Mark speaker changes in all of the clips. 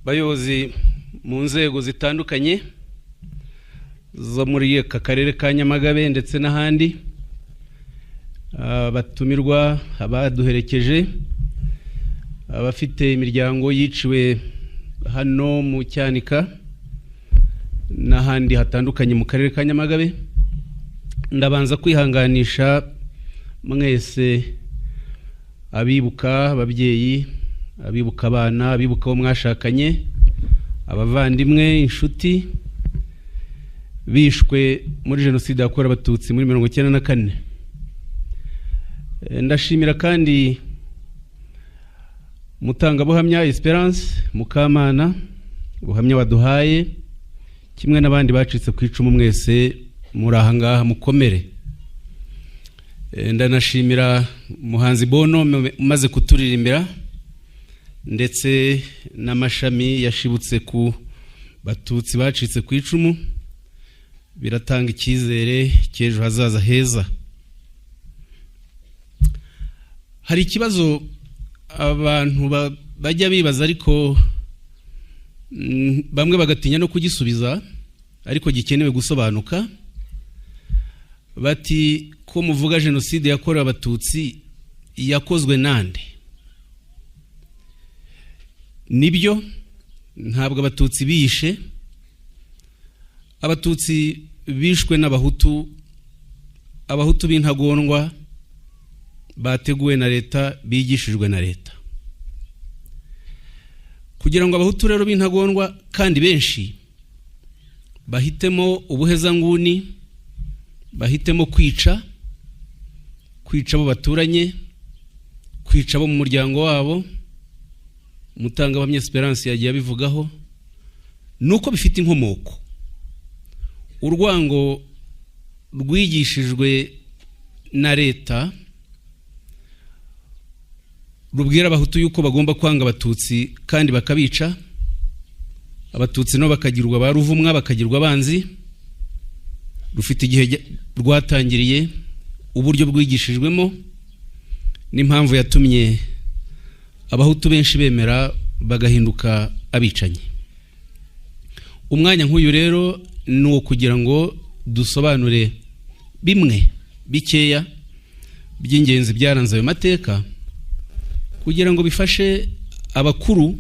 Speaker 1: Bayobozi mu nzego zitandukanye zo muri aka karere ka Nyamagabe ndetse n'ahandi, batumirwa, abaduherekeje, abafite imiryango yiciwe hano mu Cyanika n'ahandi hatandukanye mu karere ka Nyamagabe, ndabanza kwihanganisha mwese abibuka ababyeyi, abibuka abana, abibuka abo mwashakanye, abavandimwe, inshuti bishwe muri Jenoside yakorewe Abatutsi muri 94. Ndashimira kandi mutangabuhamya Esperance Mukamana, ubuhamya waduhaye, kimwe n'abandi bacitse ku icumu mwese muri aha ngaha, mukomere. Ndanashimira muhanzi Bono umaze kuturirimbira, ndetse n'amashami yashibutse ku Batutsi bacitse ku icumu. Biratanga icyizere cy'ejo hazaza heza. Hari ikibazo abantu bajya bibaza, ariko bamwe bagatinya no kugisubiza, ariko gikenewe gusobanuka. Bati: "Ko muvuga Jenoside yakorewe Abatutsi, yakozwe nande?" Nibyo, ntabwo Abatutsi biyishe. Abatutsi bishwe n'Abahutu, Abahutu b'intagondwa bateguwe na leta, bigishijwe na leta. Kugira ngo Abahutu rero b'intagondwa kandi benshi bahitemo ubuhezanguni, bahitemo kwica, kwica abo baturanye, kwica abo mu muryango wabo, umutangabuhamya Esperance yagiye abivugaho, ni uko bifite inkomoko. Urwango rwigishijwe na leta rubwira Abahutu yuko bagomba kwanga Abatutsi kandi bakabica, Abatutsi nabo bakagirwa ba ruvumwa, bakagirwa abanzi, rufite igihe rwatangiriye, uburyo bwigishijwemo n'impamvu yatumye Abahutu benshi bemera bagahinduka abicanyi. Umwanya nk'uyu rero ni uwo kugira ngo dusobanure bimwe bikeya by'ingenzi byaranze ayo mateka, kugira ngo bifashe abakuru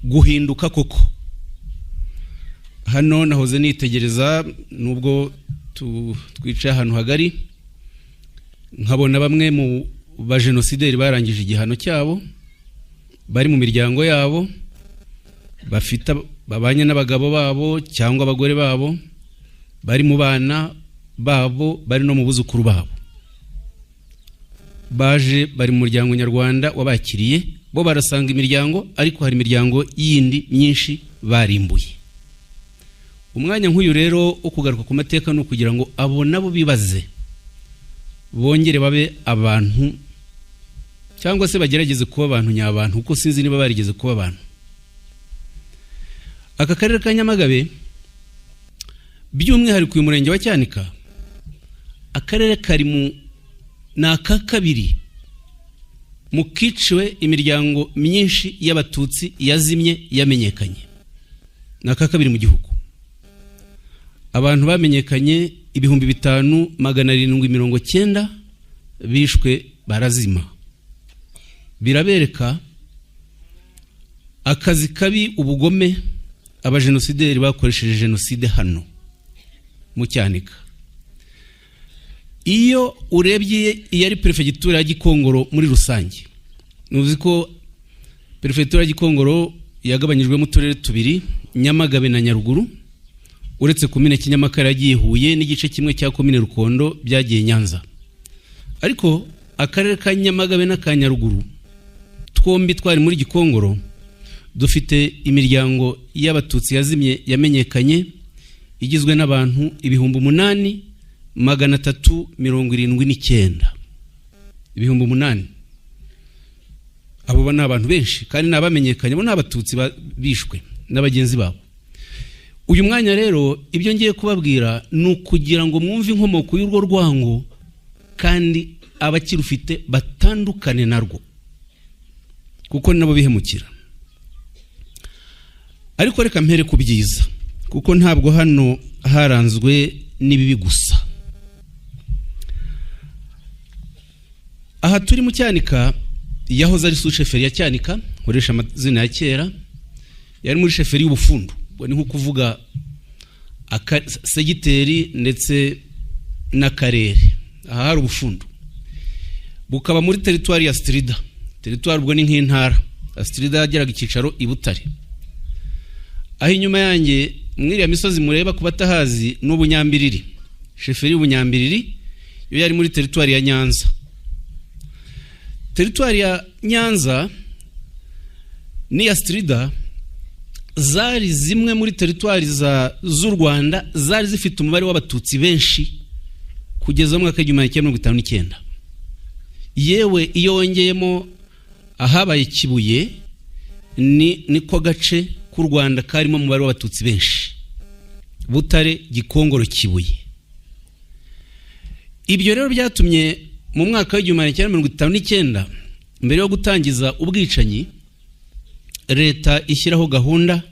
Speaker 1: guhinduka koko. Hano nahoze nitegereza, nubwo twicaye ahantu hagari, nkabona bamwe mu bajenosideri barangije igihano cyabo bari mu miryango yabo, bafite babanye n'abagabo babo cyangwa abagore babo, bari mu bana babo, bari no mu buzukuru babo. Baje bari mu muryango nyarwanda wabakiriye, bo barasanga imiryango, ariko hari imiryango yindi myinshi barimbuye. Umwanya nk'uyu rero wo kugaruka ku mateka ni ukugira ngo abo nabo bibaze, bongere babe abantu, cyangwa se bagerageze kuba abantu nyabantu, kuko sinzi niba barigeze kuba abantu. Aka karere ka Nyamagabe, by'umwihariko uyu murenge wa Cyanika, akarere kari mu ni aka kabiri mu kiciwe imiryango myinshi y'Abatutsi yazimye yamenyekanye. Ni aka kabiri mu gihugu. Abantu bamenyekanye 5790 bishwe barazima. Birabereka akazi kabi, ubugome abajenosideri bakoresheje jenoside hano mu Cyanika. Iyo urebye iyo ari perefegitura ya Gikongoro muri rusange, uzi ko perefegitura ya Gikongoro yagabanyijwemo uturere tubiri, Nyamagabe na Nyaruguru, uretse komine Kinyamakara yagiye Huye n'igice kimwe cya komine Rukondo byagiye Nyanza. Ariko akarere ka Nyamagabe n'aka Nyaruguru twombi twari muri Gikongoro, dufite imiryango y'Abatutsi yazimye yamenyekanye igizwe n'abantu 8379. 8000, abo ni abantu benshi kandi ni abamenyekanye. Abo ni Abatutsi bishwe na bagenzi babo. Uyu mwanya rero, ibyo ngiye kubabwira ni ukugira ngo mwumve inkomoko y'urwo rwango, kandi abakirufite batandukane narwo, kuko nabo bihemukira. Ariko reka mpere ku byiza, kuko ntabwo hano haranzwe n'ibibi gusa. Aha turi mu Cyanika, yahoze ari susheferi ya Cyanika, nkoresha amazina ya kera, yari muri sheferi y'Ubufundu. Ubwo ni nko kuvuga segiteri ndetse n'akarere. Aha hari Ubufundu, bukaba muri teritwari ya Sitirida. Teritwari ubwo ni nk'intara. Sitirida yageraga icyicaro i Butare. Aho inyuma yanjye mwiriya misozi mureba, ku batahazi, ni Ubunyambiriri, sheferi y'Ubunyambiriri, yo yari muri teritwari ya Nyanza. Teritwari ya Nyanza n'iya Sitirida zari zimwe muri teritwari z'u Rwanda zari zifite umubare w'Abatutsi benshi kugeza mu mwaka w'1959. Yewe, iyo wongeyemo ahabaye Kibuye, ni niko gace k'u Rwanda karimo umubare w'Abatutsi benshi: Butare, Gikongoro, Kibuye. Ibyo rero byatumye mu mwaka w'1959, mbere yo gutangiza ubwicanyi, leta ishyiraho gahunda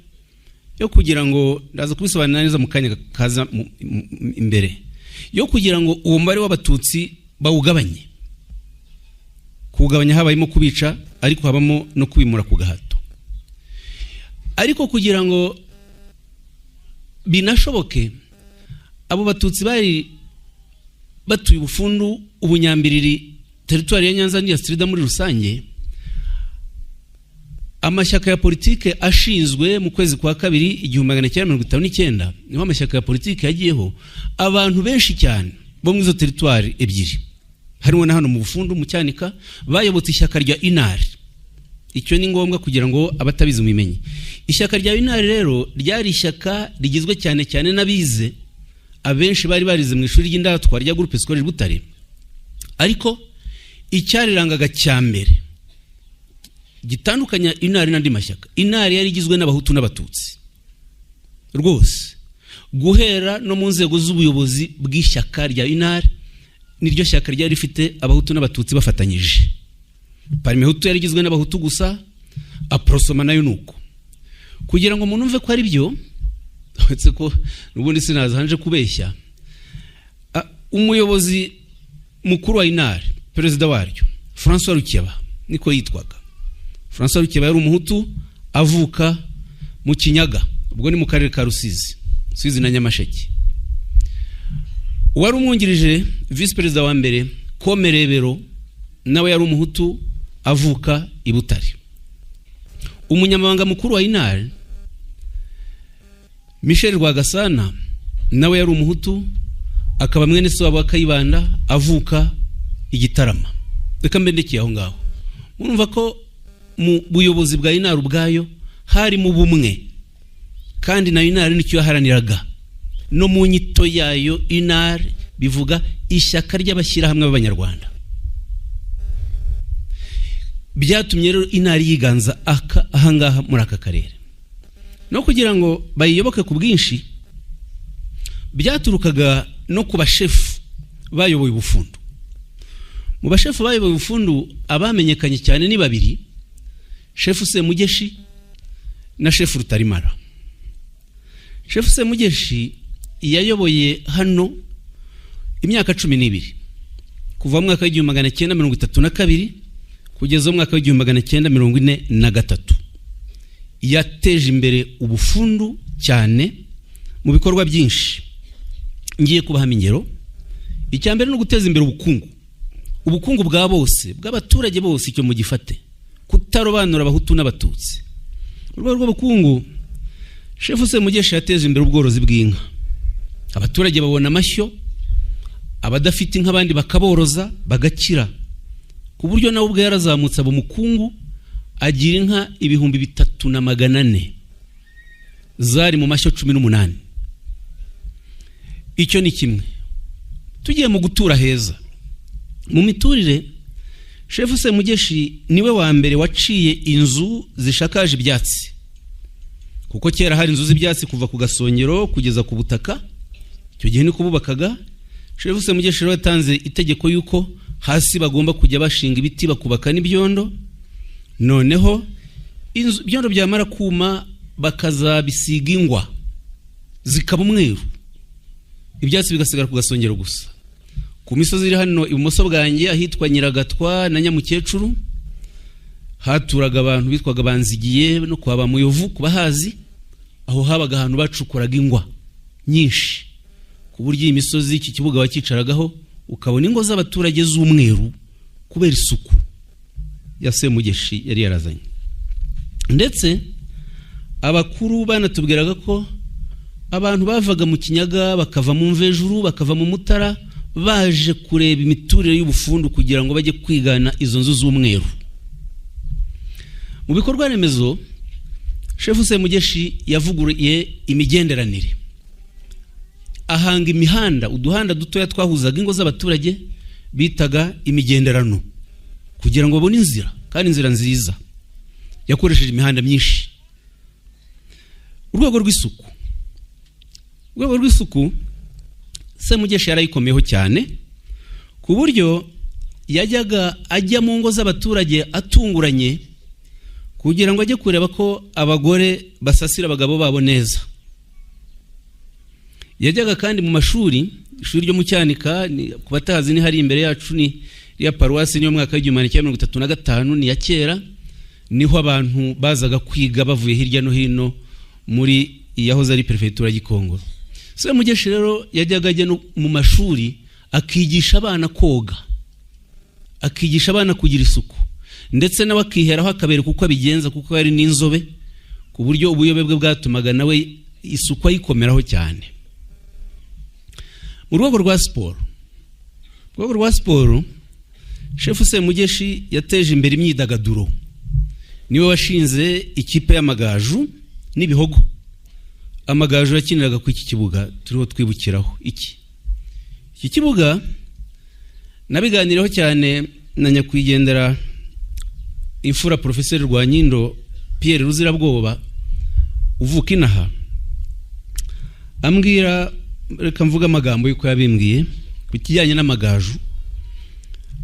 Speaker 1: yo kugira ngo, ndaza kubisobanura neza mu kanya kaza imbere, yo kugira ngo uwo mubare w'Abatutsi bawugabanye. Kuwugabanya habayemo kubica, ariko habamo no kwimura ku gahato. Ariko kugira ngo binashoboke, abo Batutsi bari batuye Ubufundu, Ubunyambiriri, teritwari ya Nyanza n'iya Sitirida muri rusange, amashyaka ya politike ashinzwe mu kwezi kwa kabiri 1959, niho amashyaka ya politike yagiyeho. Abantu benshi cyane bo muri izo teritwari ebyiri, harimo na hano mu Bufundu, mu Cyanika, bayobotse ishyaka rya Inari. Icyo ni ngombwa kugira ngo abatabizi mubimenye. Ishyaka rya Inari rero ryari ishyaka rigizwe cyane cyane n'abize, abenshi bari barize mu ishuri ry'indatwa rya Groupe Scolaire Butare. Ariko icyarirangaga cya mbere gitandukanya Inari n'andi mashyaka, Inari yari igizwe n'Abahutu n'Abatutsi rwose, guhera no mu nzego z'ubuyobozi bw'ishyaka rya Inari. Niryo shyaka ryari rifite Abahutu n'Abatutsi bafatanyije. Parmehutu yari igizwe n'Abahutu gusa, Aprosoma nayo nuko. Kugira ngo umuntu umve ko ari byo, uretse ko n'ubundi sinaza hanje kubeshya, umuyobozi mukuru wa Inari, perezida waryo, François Rukeba niko yitwaga. François Rukeba yari Umuhutu, avuka mu Kinyaga, ubwo ni mu karere ka Rusizi, Rusizi na Nyamasheke. Uwari umwungirije, visi perezida wa mbere, Komerebero, nawe yari Umuhutu, avuka i Butare. Umunyamabanga mukuru wa Inari, Michel Rwagasana, nawe yari Umuhutu, akaba mwene se wabo wa Kayibanda, avuka i Gitarama. Reka mbe ndekeye aho ngaho. Murumva ko mu buyobozi bwa Inari ubwayo hari mu bumwe, kandi na Inari nicyo yaharaniraga. No mu nyito yayo, Inari bivuga ishyaka ry'abashyirahamwe b'Abanyarwanda. Byatumye rero Inari yiganza ahangaha muri aka karere. No kugira ngo bayiyoboke ku bwinshi, byaturukaga no ku bashefu bayoboye Ubufundu. Mu bashefu bayoboye Ubufundu, abamenyekanye cyane ni babiri: shefu Semugeshi na shefu Rutarimara. Shefu Semugeshi yayoboye hano imyaka 12, kuva mu mwaka w'1932 kugeza mu mwaka w'1943. Yateje imbere Ubufundu cyane mu bikorwa byinshi. Ngiye kubaha ingero. Icya mbere ni uguteza imbere ubukungu, ubukungu bwa bose, bw'abaturage bose. Icyo mugifate, kutarobanura Abahutu n'Abatutsi. Mu rwego rw'ubukungu, shefu Semugeshi yateje imbere ubworozi bw'inka. Abaturage babona amashyo, abadafite inka abandi bakaboroza bagakira, ku buryo nawe ubwe yarazamutse aba umukungu, agira inka 3400 zari mu mashyo 18. Icyo ni kimwe. Tugiye mu gutura heza, mu miturire, shefu Semugeshi niwe wa mbere waciye inzu zishakaje ibyatsi, kuko kera hari inzu z'ibyatsi kuva ku gasongero kugeza ku butaka. Icyo gihe niko bubakaga. Shefu Semugeshi rero yatanze itegeko yuko hasi bagomba kujya bashinga ibiti, bakubaka n'ibyondo. Noneho inzu, ibyondo byamara kuma. Bakazabisiga ingwa zikaba umweru, ibyatsi bigasigara ku gasongero gusa. Ku misozi iri hano ibumoso bwanjye, ahitwa Nyiragatwa na Nyamukecuru, haturaga abantu bitwaga Banzigiye no kwa Bamuyovu ku bahazi. Aho habaga ahantu bacukuraga ingwa nyinshi, ku buryo iyi misozi, iki kibuga wakicaragaho ukabona ingo z'abaturage z'umweru kubera isuku ya Semugeshi yari yarazanye. Ndetse abakuru banatubwiraga ko abantu bavaga mu Kinyaga, bakava mu Mvejuru, bakava mu Mutara, baje kureba imiturire y'ubufundu kugira ngo bajye kwigana izo nzu z'umweru. Mu bikorwa remezo, Shefu Semugeshi yavuguruye imigenderanire, ahanga imihanda, uduhanda dutoya twahuzaga ingo z'abaturage bitaga imigenderano, kugira ngo babone inzira kandi inzira nziza. Yakoresheje imihanda myinshi. Urwego rw'isuku Semugeshi yarayikomeyeho cyane, ku buryo yajyaga ajya mu ngo z'abaturage atunguranye kugira ngo ajye kureba ko abagore basasira abagabo babo neza. Yajyaga kandi mu mashuri. Ishuri ryo mu Cyanika, ku batahazi ni hari imbere yacu, ni iriya paruwasi, niyo mwaka w'1935, ni iya kera. Niho abantu bazaga kwiga bavuye hirya no hino muri iyahoze ari perefegitura ya Gikongoro. Semugeshi rero yajyaga ajya no mu mashuri, akigisha abana koga, akigisha abana kugira isuku, ndetse nawe akiheraho akabereka uko abigenza, kuko yari n'inzobe, ku buryo ubuyobe bwe bwatumaga nawe isuku ayikomeraho cyane. Mu rwego rwa siporo, Shefu Semugeshi yateje imbere imyidagaduro. Niwe washinze ikipe y'Amagaju n'Ibihogo. Amagaju yakiniraga ku iki kibuga turiho twibukiraho. Iki kibuga nabiganiriyeho cyane na nyakwigendera imfura Porofeseri Rwanyindo Pierre Ruzirabwoba uvuka inaha, ambwira, reka mvuge amagambo y'uko yabimbwiye ku kijyanye n'Amagaju.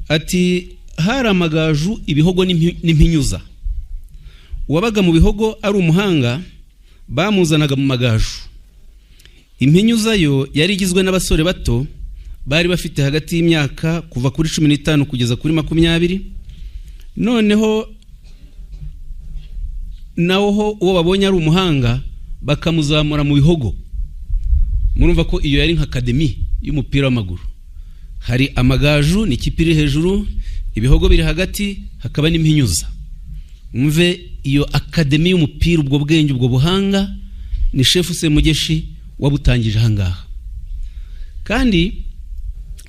Speaker 1: Ati: "Hari Amagaju, Ibihogo n'Impinyuza. Uwabaga mu Bihogo ari umuhanga bamuzanaga mu Magaju. Impinyuza yo yari igizwe n'abasore bato bari bafite hagati y'imyaka kuva kuri 15 kugeza kuri 20. Noneho naho uwo babonye ari umuhanga bakamuzamura mu Bihogo." Murumva ko iyo yari nka académie y'umupira w'amaguru. Hari Amagaju, ni ikipe iri hejuru, Ibihogo biri hagati, hakaba n'Impinyuza. Mwumve iyo académie y'umupira, ubwo bwenge, ubwo buhanga, ni Shefu Semugeshi wabutangije ahangaha. Kandi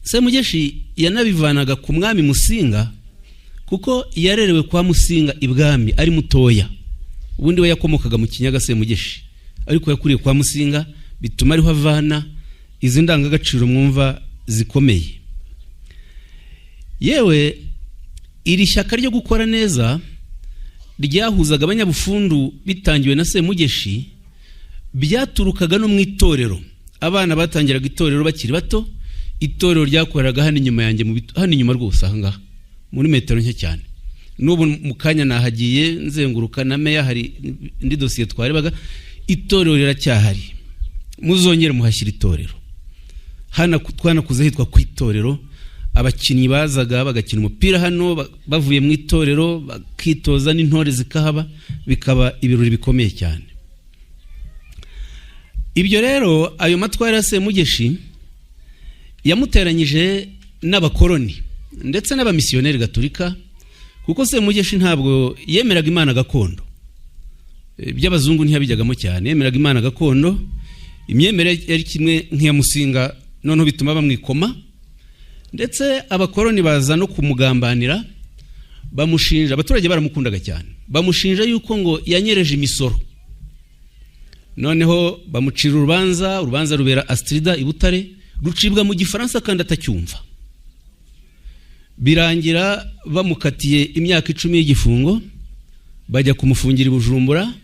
Speaker 1: Semugeshi yanabivanaga ku mwami Musinga, kuko yarerewe kwa Musinga ibwami ari mutoya. Ubundi we yakomokaga mu Kinyaga Semugeshi, ariko yakuriye kwa Musinga, bituma ariho avana izi ndangagaciro mwumva zikomeye. Yewe, iri shyaka ryo gukora neza ryahuzaga abanyabufundu bitangiwe na Semugeshi byaturukaga no mu itorero. Abana batangiraga itorero bakiri bato. Itorero ryakoreraga hano inyuma yanjye, hano inyuma rwose, aha ngaha muri metero nke cyane. N'ubu mu kanya nahagiye nzenguruka na meya, hari indi dosiye twarebaga. Itorero riracyahari, muzongere muhashyira itorero. Hano twanakuze hitwa ku itorero. Abakinnyi bazaga bagakina umupira hano bavuye mu itorero, bakitoza n'intore zikahaba, bikaba ibirori bikomeye cyane. Ibyo rero, ayo matwara ya Semugeshi yamuteranyije n'abakoroni ndetse n'abamisiyoneri gatolika, kuko Semugeshi ntabwo yemeraga imana gakondo. Iby'abazungu ntiyabijyagamo cyane, yemeraga imana gakondo. Imyemerere yari kimwe nk'iya Musinga. Noneho bituma bamwikoma, ndetse abakoroni baza no kumugambanira, bamushinja, abaturage baramukundaga cyane, bamushinja yuko ngo yanyereje imisoro. Noneho bamucira urubanza, urubanza rubera Astrida i Butare, rucibwa mu Gifaransa kandi atacyumva. Birangira bamukatiye imyaka 10 y'igifungo, bajya kumufungira i Bujumbura.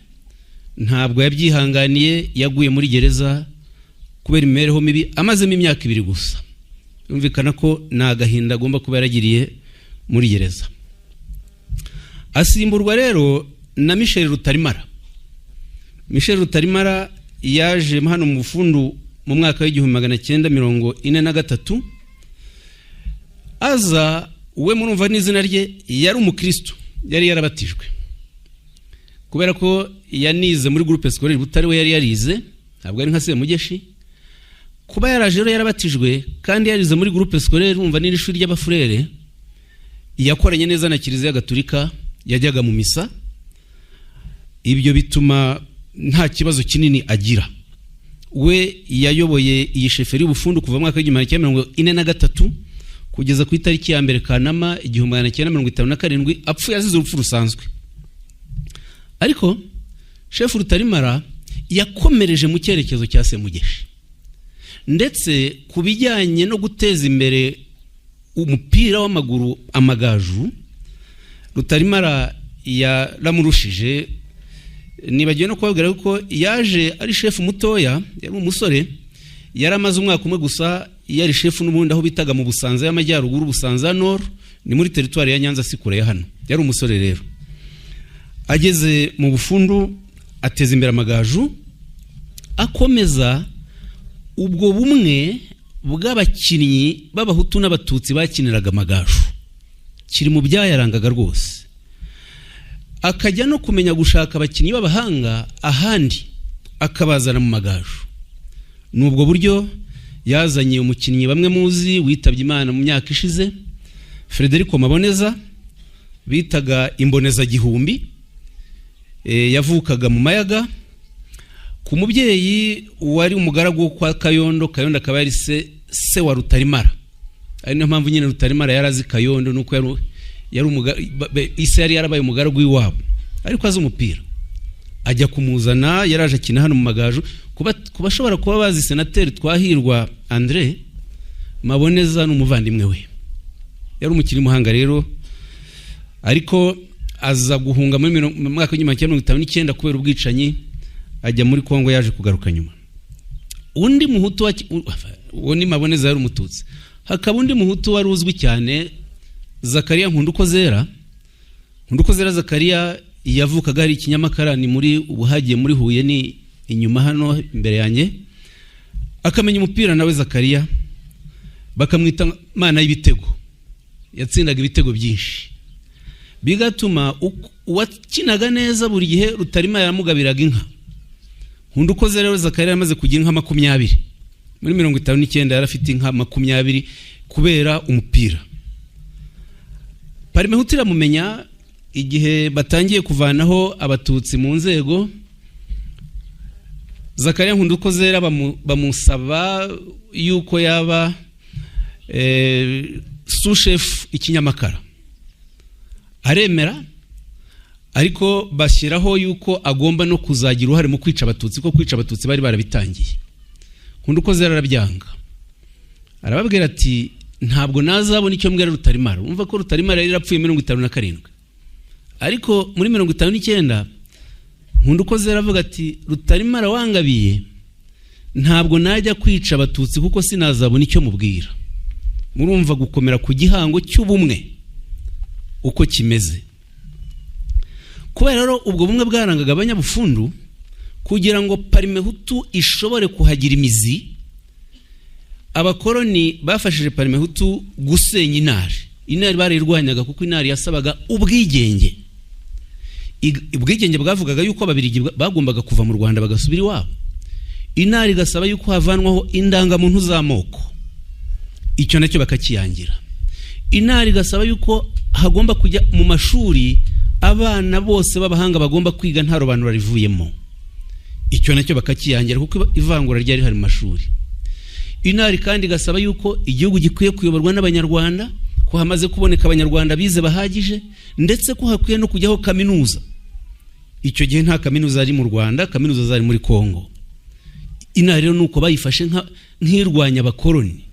Speaker 1: Ntabwo yabyihanganiye, yaguye muri gereza kubera imibereho mibi, amazemo imyaka 2 gusa. Yumvikana ko ni agahinda agomba kuba yaragiriye muri gereza. Asimburwa rero na Michel Rutarimara. Michel Rutaremara yaje hano mu Bufundu mu mwaka w'1943. Aza we, murumva n'izina rye, yari umukristo, yari yarabatijwe kubera ko yanize muri Groupe Scolaire Butare. We yari yarize, ntabwo ari nka Semugeshi. Kuba yaraje rero yarabatijwe kandi yarize muri Groupe Scolaire, urumva n'iri shuri ry'abafurere, yakoranye neza na Kiliziya Gatulika, yajyaga mu misa. Ibyo bituma nta kibazo kinini agira. We yayoboye iyi chefferie y'Ubufundu kuva mu mwaka w'1943 kugeza ku itariki ya 1 Kanama 1957, apfuye azize urupfu rusanzwe. Ariko shefu Rutarimara yakomereje mu cyerekezo cya Semugeshi, ndetse ku bijyanye no guteza imbere umupira w'amaguru, Amagaju, Rutarimara yaramurushije. Nibagiwe no kubabwira ko yaje ari shefu mutoya, yari umusore, yari amaze umwaka umwe gusa yari shefu n'ubundi aho bitaga mu Busanza y'Amajyaruguru, Busanza Nord, ni muri teritwari ya Nyanza, si kure ya hano. Yari umusore rero, ageze mu Bufundu ateza imbere Amagaju, akomeza ubwo bumwe bw'abakinnyi b'Abahutu n'Abatutsi bakiniraga Amagaju, kiri mu byayarangaga rwose. Akajya no kumenya gushaka abakinnyi b'abahanga ahandi akabazana mu Magaju. Ni ubwo buryo yazanye umukinnyi bamwe muzi witabye Imana mu myaka ishize, Frederico Maboneza, bitaga Imbonezagihumbi. Yavukaga mu Mayaga ku mubyeyi wari umugaragu wo kwa Kayondo. Kayondo akaba yari se wa Rutarimara, ari niyo mpamvu nyine Rutarimara yari azi Kayondo, nuko yari ise yari yarabaye umugaragu w'iwabo, ariko azi umupira, ajya kumuzana. Yaraje akina hano mu Magaju. Ku bashobora kuba bazi senateri Twahirwa Andre, Maboneza ni umuvandimwe we. Yari umukinnyi muhanga rero, ariko aza guhunga muri mu mwaka w'1959 kubera ubwicanyi, ajya muri Kongo, yaje kugaruka nyuma. Undi Muhutu, uwo ni Maboneza, yari Umututsi. Hakaba undi Muhutu wari uzwi cyane, Zakariya Nkundukozera. Nkundukozera Zakariya yavukaga hari Ikinyamakara, ni muri ubuhagiye muri Huye, ni inyuma hano imbere yanjye. Akamenya umupira nawe Zakariya, bakamwita Mana y'ibitego. Yatsindaga ibitego byinshi, bigatuma uwakinaga neza buri gihe Rutarima yaramugabiraga inka. Nkundukoze rero Zakariya yamaze kugira inka 20 muri 59, yari afite inka 20 kubera umupira. Parmehutu iramumenya igihe batangiye kuvanaho Abatutsi mu nzego. Zakariya Nkundukozera bamusaba yuko yaba sushefu Ikinyamakara, aremera, ariko bashyiraho yuko agomba no kuzagira uruhare mu kwica Abatutsi, kuko kwica Abatutsi bari barabitangiye. Nkundukozera arabyanga, arababwira ati: "Ntabwo nazabona icyo mbwira Rutarimara." Urumva ko Rutarimara yari yarapfuye 57, ariko muri 59 Nkundukozera aravuga ati: "Rutarimara wangabiye, ntabwo najya kwica Abatutsi kuko sinazabona icyo mubwira." Murumva gukomera ku gihango cy'ubumwe uko kimeze. Kubera rero ubwo bumwe bwarangaga abanyabufundu, kugira ngo Parmehutu ishobore kuhagira imizi, abakoroni bafashije Parmehutu gusenya Inari. Inari barayirwanyaga kuko Inari yasabaga ubwigenge. Ubwigenge bwavugaga yuko Ababirigi bagombaga kuva mu Rwanda bagasubira iwabo. Inari igasaba yuko havanwaho indangamuntu z'amoko, icyo nacyo bakakiyangira. Inari igasaba yuko hagomba kujya mu mashuri abana bose b'abahanga bagomba kwiga nta robanura rivuyemo, icyo nacyo bakakiyangira kuko ivangura ryari rihari mu mashuri. Inari kandi igasaba yuko igihugu gikwiye kuyoborwa n'Abanyarwanda, ko hamaze kuboneka Abanyarwanda bize bahagije, ndetse ko hakwiye no kujyaho kaminuza. Icyo gihe nta kaminuza yari mu Rwanda, kaminuza zari muri Kongo. Inari rero nuko bayifashe nk'irwanya abakoroni.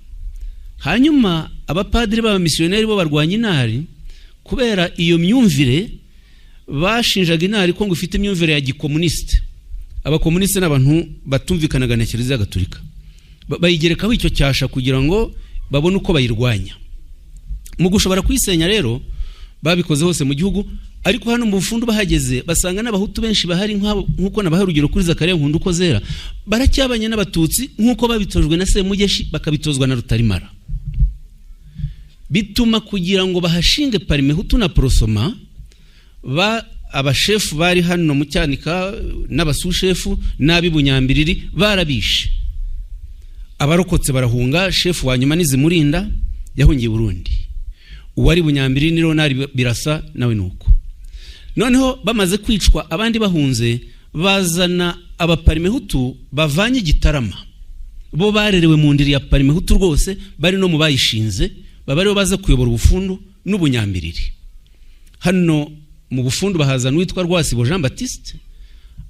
Speaker 1: Hanyuma abapadiri b'abamisiyoneri bo barwanya Inari kubera iyo myumvire. Bashinjaga Inari ko ngo ifite imyumvire ya gikomunisite. Abakomunisite ni abantu batumvikanaga na Kiliziya Gatulika. Bayigerekaho icyo cyasha kugira ngo babone uko bayirwanya. Mu gushobora kuyisenya rero babikoze hose mu gihugu. Ariko hano mu Bufundu bahageze basanga n'abahutu benshi bahari, nk'uko nabaha urugero kuri Zakariya Nkundukozera, baracyabanye n'abatutsi nk'uko babitojwe na Semugeshi, bakabitozwa na Rutarimara. Bituma kugira ngo bahashinge Parimehutu na Aprosoma, ba abashefu bari hano mu Cyanika n'abasushefu n'ab'i Bunyambiriri barabishe, abarokotse barahunga. Shefu wa nyuma Nizimurinda yahungiye Burundi, uwari Bunyambiriri ni Ronari Birasa nawe nuko. Noneho bamaze kwicwa, abandi bahunze, bazana abaparimehutu bavanye Igitarama, bo barerewe mu ndiri ya Parimehutu rwose, bari no mu bayishinze, baba aribo baza kuyobora Ubufundu n'Ubunyambiriri. Hano mu Bufundu bahazana uwitwa Rwasibo Jean Baptiste,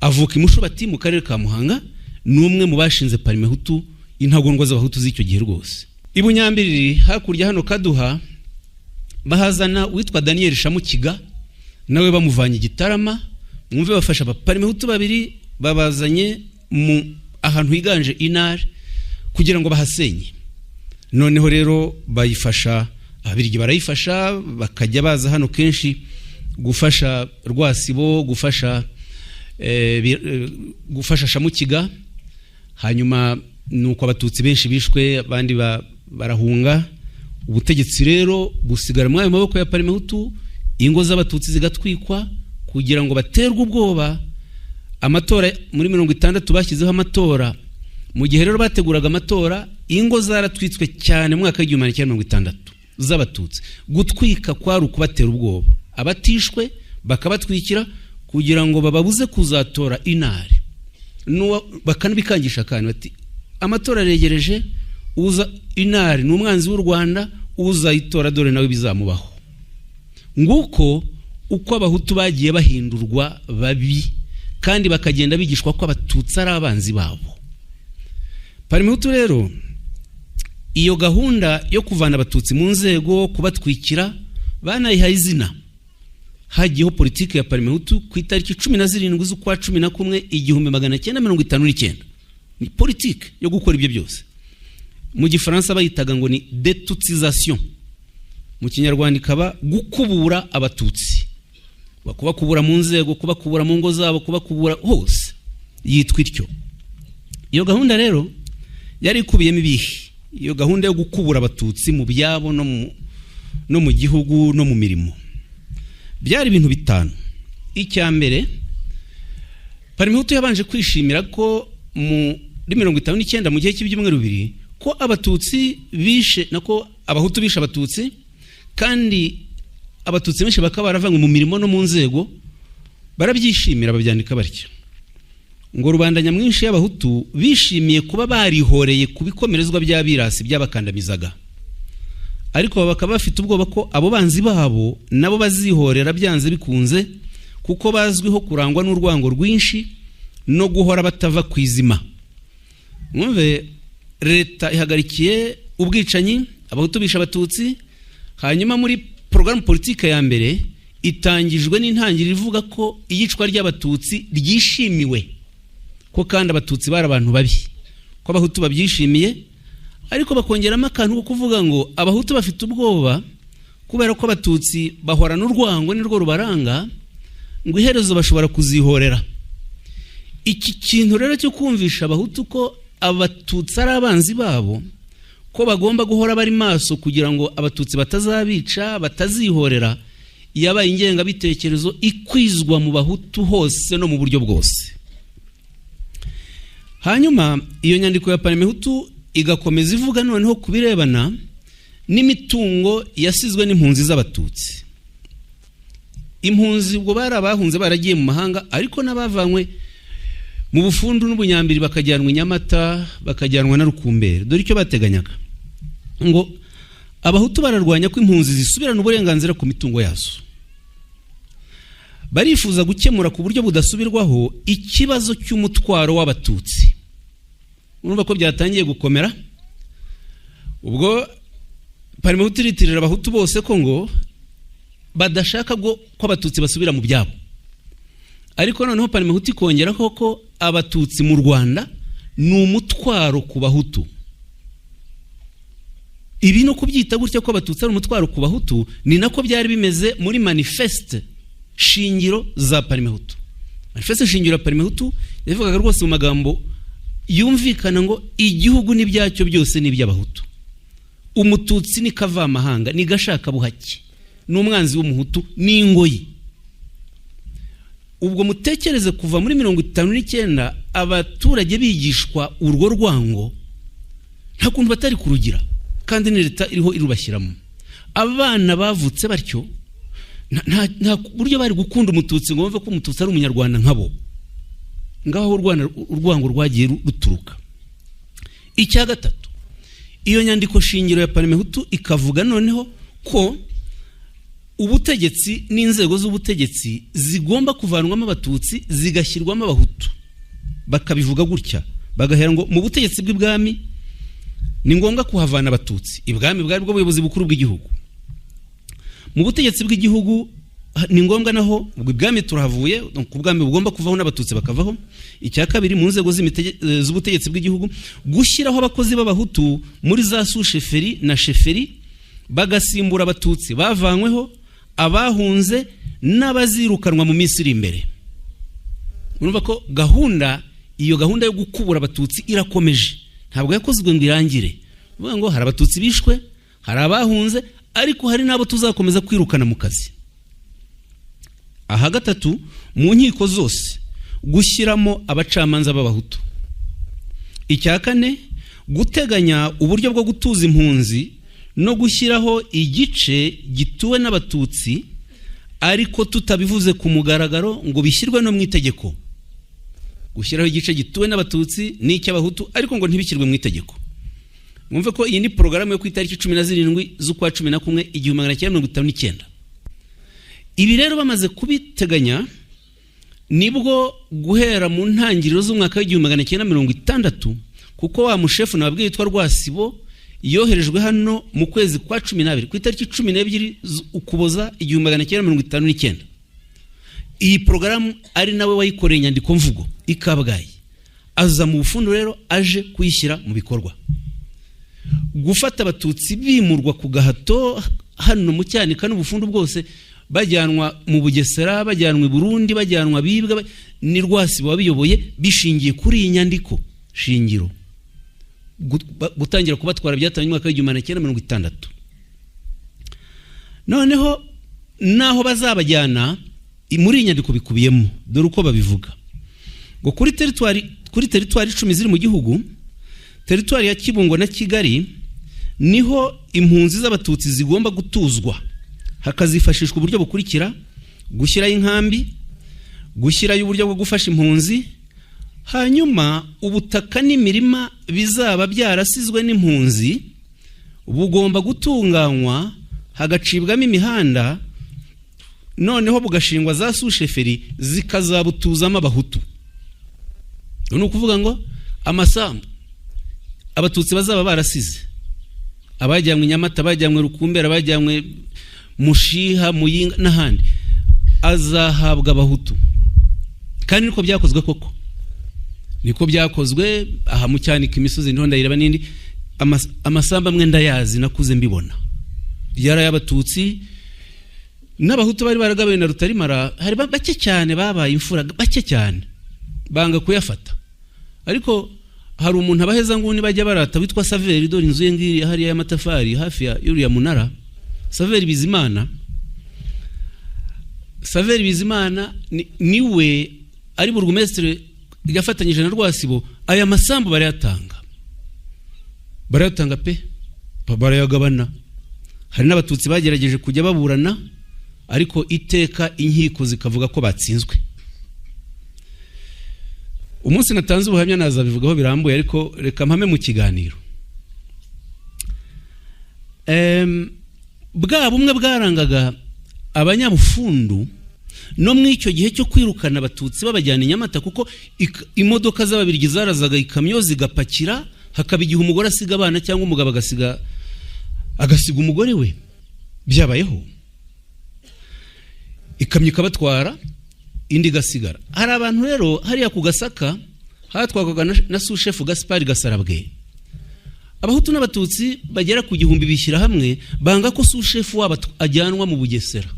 Speaker 1: avuka i Mushubati mu karere ka Muhanga, ni umwe mu bashinze Parimehutu, intagondwa z'abahutu z'icyo gihe rwose. I Bunyambiriri hakurya hano Kaduha bahazana uwitwa Daniel Shamukiga, nawe bamuvanye Igitarama. Mwumve, bafasha abaparimehutu babiri babazanye mu ahantu higanje inari kugira ngo bahasenye. Noneho rero bayifasha Ababirigi, barayifasha, bakajya baza hano kenshi gufasha Rwasibo, gufasha Shamukiga. Hanyuma nuko abatutsi benshi bishwe, abandi barahunga. Ubutegetsi rero busigara muri ayo maboko ya Parimehutu, ingo z'abatutsi zigatwikwa kugira ngo baterwe ubwoba. Amatora muri 60, bashyizeho amatora. Mu gihe rero bateguraga amatora, ingo zaratwitswe cyane mu mwaka w'1960 z'abatutsi. Gutwika kwari ukubatera ubwoba, abatishwe bakabatwikira kugira ngo bababuze kuzatora inari. Bakanabikangisha kandi bati: "Amatora aregereje, uza inari ni umwanzi w'u Rwanda, uzayitora dore nawe bizamubaho." Nguko uko abahutu bagiye bahindurwa babi, kandi bakagenda bigishwa ko abatutsi ari abanzi babo. Parimehutu rero, iyo gahunda yo kuvana abatutsi mu nzego, kubatwikira, banayihaye izina. Hagiyeho politiki ya Parimehutu ku itariki 17 z'ukwa 11 1959. Ni politiki yo gukora ibyo byose. Mu gifaransa bayitaga ngo ni détutsisation, mu kinyarwanda ikaba gukubura abatutsi, kubakubura mu nzego, kubakubura mu ngo zabo, kubakubura hose, yitwa ityo. Iyo gahunda rero yari ikubiyemo ibihe? Iyo gahunda yo gukubura abatutsi mu byabo no mu gihugu no mu mirimo, byari ibintu bitanu. Icya mbere, Parimehutu yabanje kwishimira ko muri 59, mu gihe cy'ibyumweru 2, ko abatutsi bishe, nako abahutu bishe abatutsi, kandi abatutsi benshi bakaba baravanywe mu mirimo no mu nzego. Barabyishimira, babyandika batya ngo: "Rubanda nyamwinshi y'abahutu bishimiye kuba barihoreye ku bikomerezwa by'abirasi byabakandamizaga, ariko bakaba bafite ubwoba ko abo banzi babo nabo bazihorera byanze bikunze, kuko bazwiho kurangwa n'urwango rwinshi no guhora batava ku izima." Mwumve, leta ihagarikiye ubwicanyi, abahutu bisha abatutsi, hanyuma muri porogaramu politike ya mbere itangijwe n'intangiriro ivuga ko iyicwa ry'abatutsi ryishimiwe, ko kandi abatutsi bari abantu babi, ko abahutu babyishimiye. Ariko bakongeramo akantu ko kuvuga ngo abahutu bafite ubwoba kubera ko abatutsi bahorana urwango, nirwo rubaranga, ngo iherezo bashobora kuzihorera. Iki kintu rero cyo kumvisha abahutu ko abatutsi ari abanzi babo, ko bagomba guhora bari maso kugira ngo abatutsi batazabica, batazihorera, yabaye ingengabitekerezo ikwizwa mu bahutu hose no mu buryo bwose. Hanyuma iyo nyandiko ya Parimehutu igakomeza ivuga noneho ku birebana n'imitungo yasizwe n'impunzi z'abatutsi. Impunzi ubwo bari abahunze baragiye mu mahanga, ariko n'abavanywe mu Bufundu n'Ubunyambiri bakajyanwa i Nyamata, bakajyanwa na Rukumberi. Dore icyo bateganyaga ngo: "Abahutu bararwanya ko impunzi zisubirana uburenganzira ku mitungo yazo. Barifuza gukemura ku buryo budasubirwaho ikibazo cy'umutwaro w'abatutsi." Urumva ko byatangiye gukomera. Ubwo Parimehutu iritirira abahutu bose ko ngo badashaka ko abatutsi basubira mu byabo, ariko noneho Parimehutu ikongeraho ko abatutsi mu Rwanda ni umutwaro ku bahutu. Ibi no kubyita gutya ko abatutsi ari umutwaro ku bahutu, ni nako byari bimeze muri manifeste. shingiro za Parmehutu. Manifeste shingiro ya Parmehutu yavugaga rwose mu magambo yumvikana ngo igihugu n'ibyacyo byose ni iby'Abahutu, Umututsi ni kavamahanga, ni gashakabuhake, ni umwanzi w'Umuhutu, n'ingoyi. Ubwo mutekereze kuva muri 59 abaturage bigishwa urwo rwango, nta kuntu batari kurugira, kandi ni leta iriho irubashyiramo. Abana bavutse batyo nta buryo bari gukunda Umututsi ngo bumve ko Umututsi ari Umunyarwanda nkabo. Ngaho urwango rwagiye ruturuka. Icya gatatu, iyo nyandiko shingiro ya Parmehutu ikavuga noneho ko ubutegetsi n'inzego z'ubutegetsi zigomba kuvanwamo Abatutsi zigashyirwamo Abahutu. Bakabivuga gutya, bagahera ngo mu butegetsi bw'ibwami ni ngombwa kuhavana Abatutsi. Ibwami bwari bwo buyobozi bukuru bw'igihugu. Mu butegetsi bw'igihugu ni ngombwa naho, ubwo ibwami turahavuye, donc ubwami bugomba kuvaho n'Abatutsi bakavaho. Icya kabiri, mu nzego z'ubutegetsi bw'igihugu gushyiraho abakozi b'Abahutu muri za susheferi na sheferi, bagasimbura Abatutsi bavanyweho, abahunze n'abazirukanwa mu minsi iri imbere. Urumva ko iyo gahunda yo gukubura Abatutsi irakomeje, ntabwo yakozwe ngo irangire. Uvuga ngo hari Abatutsi bishwe, hari abahunze, ariko hari n'abo tuzakomeza kwirukana mu kazi. Aha gatatu, mu nkiko zose gushyiramo abacamanza b'Abahutu. Icya kane, guteganya uburyo bwo gutuza impunzi no gushyiraho igice gituwe n'Abatutsi, ariko tutabivuze ku mugaragaro ngo bishyirwe no mu itegeko. Gushyiraho igice gituwe n'Abatutsi n'icy'Abahutu, ariko ngo ntibishyirwe mu itegeko. Mwumve ko iyi ni porogaramu yo ku itariki 17 z'ukwa 11 1959. Ibi rero bamaze kubiteganya, nibwo guhera mu ntangiriro z'umwaka w'1960, kuko wa mushefu nababwiye witwa Rwasibo yoherejwe hano mu kwezi kwa 12, ku itariki 12 Ukuboza 1959. Iyi porogaramu ari nawe wayikoreye inyandiko mvugo i Kabgayi. Aza mu Bufundu rero aje kuyishyira mu bikorwa, gufata Abatutsi bimurwa ku gahato hano mu Cyanika n'Ubufundu bwose, bajyanwa mu Bugesera, bajyanwa i Burundi, bajyanwa bibwa. Ni Rwasibo wabiyoboye bishingiye kuri iyi nyandiko shingiro. Gutangira kubatwara byatangiye umwaka w'1960. Noneho naho bazabajyana muri iyi nyandiko bikubiyemo. Dore uko babivuga ngo kuri teritwari 10 ziri mu gihugu, teritwari ya Kibungo na Kigali niho impunzi z'Abatutsi zigomba gutuzwa, hakazifashishwa uburyo bukurikira: gushyiraho inkambi, gushyiraho uburyo bwo gufasha impunzi, hanyuma ubutaka n'imirima bizaba byarasizwe n'impunzi bugomba gutunganywa, hagacibwamo imihanda, noneho bugashingwa za susheferi zikazabutuzamo Abahutu. Ni ukuvuga ngo amasambu Abatutsi bazaba barasize, abajyanywe Nyamata, abajyanywe Rukumberi, abajyanywe Mushiha, Muyinga n'ahandi, azahabwa Abahutu. Kandi niko byakozwe koko, niko byakozwe. Aha mu Cyanika imisozi niho ndayireba n'indi. Amasambu amwe ndayazi, nakuze mbibona, yari ay'Abatutsi n'Abahutu bari baragabiwe na Rutarimara. Hari bake cyane babaye imfura, bake cyane banga kuyafata. Ariko hari umuntu abaheza nguni bajya barata witwa Saveri. Dore inzu ye ngiri hariya y'amatafari hafi ya y'uriya munara. Saveri Bizimana, Saveri Bizimana niwe ari burugumesitiri, yafatanyije na Rwasibo. Aya masambu barayatanga, barayatanga pe, barayagabana. Hari n'Abatutsi bagerageje kujya baburana, ariko iteka inkiko zikavuga ko batsinzwe. Umunsi natanze ubuhamya nazabivugaho birambuye, ariko reka mpame mu kiganiro. Bwa bumwe bwarangaga Abanyabufundu no mu icyo gihe cyo kwirukana Abatutsi babajyana i Nyamata, kuko imodoka z'Ababirigi zarazaga, ikamyo zigapakira, hakaba igihe umugore asiga abana cyangwa umugabo agasiga umugore we. Byabayeho, ikamyo ikabatwara, indi igasigara. Hari abantu rero hariya ku Gasaka hatwakwaga na sushefu Gaspari Gasarabwe. Abahutu n'Abatutsi bagera ku 1000 bishyira hamwe, banga ko sushefu wabo ajyanwa mu Bugesera.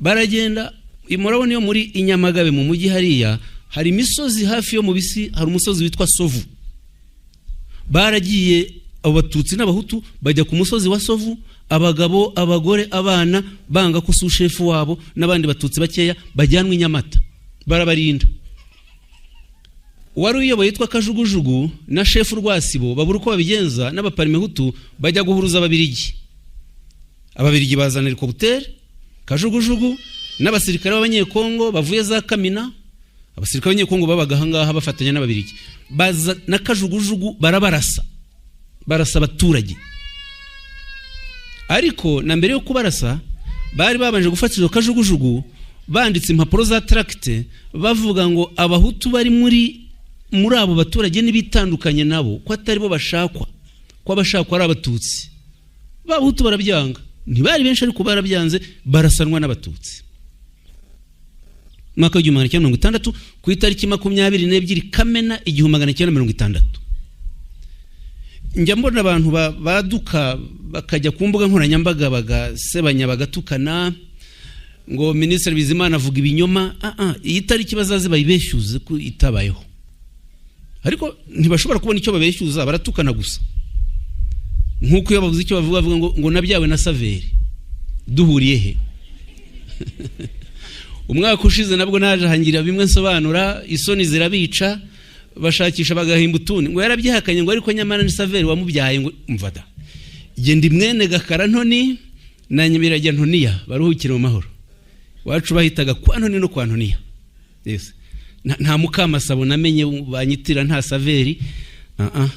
Speaker 1: Baragenda Murabona iyo muri Inyamagabe mu mujyi hariya hari imisozi hafi yo mu Bisi, hari umusozi witwa Sovu. Baragiye abo Batutsi n'Abahutu bajya ku musozi wa Sovu, abagabo, abagore, abana, banga ko sushefu wabo n'abandi Batutsi bakeya bajyanwa i Nyamata, barabarinda. Uwari uyoboye yitwa Kajugujugu na shefu Rwasibo babura uko babigenza n'Abaparimehutu, bajya guhuruza Ababirigi. Ababirigi bazana helicoptère, Kajugujugu n'abasirikare b'Abanyekongo bavuye za Kamina. Abasirikare b'Abanyekongo babaga ahangaha bafatanya n'Ababirigi, baza na Kajugujugu barabarasa, barasa abaturage. Ariko na mbere yo kubarasa bari babanje gufata izo kajugujugu, banditse impapuro za tracts bavuga ngo Abahutu bari muri abo baturage n'ibitandukanye nabo, ko atari bo bashakwa, ko abashakwa ari Abatutsi. B'Abahutu barabyanga, ntibari benshi ariko barabyanze, barasanwa n'Abatutsi. Mwaka w'1960, ku itariki 22 Kamena 1960. Njya mbona abantu baduka bakajya ku mbuga nkoranyambaga bagasebanya, bagatukana ngo Minisitiri Bizimana avuga ibinyoma. Iyi tariki bazaze bayibeshyuze ko itabayeho, ariko ntibashobora kubona icyo babeshyuza, baratukana gusa. Nk'uko iyo bavuze icyo bavuga, bavuga ngo nabyawe na Saveri, duhuriye he? Umwaka ushize nabwo naje ahangira bimwe nsobanura, isoni zirabica, bashakisha bagahimba utundi ngo yarabyihakanye, ngo ariko nyamara ni Saveri wamubyaye. Ngo mvada genda mwene Gakara Ntoni na Nyamirajya Ntoniya, baruhukire mu mahoro. Iwacu bahitaga kwa Ntoni no kwa Ntoniya. Yes. Nta Mukamasabo namenye banyitira, nta Saveri.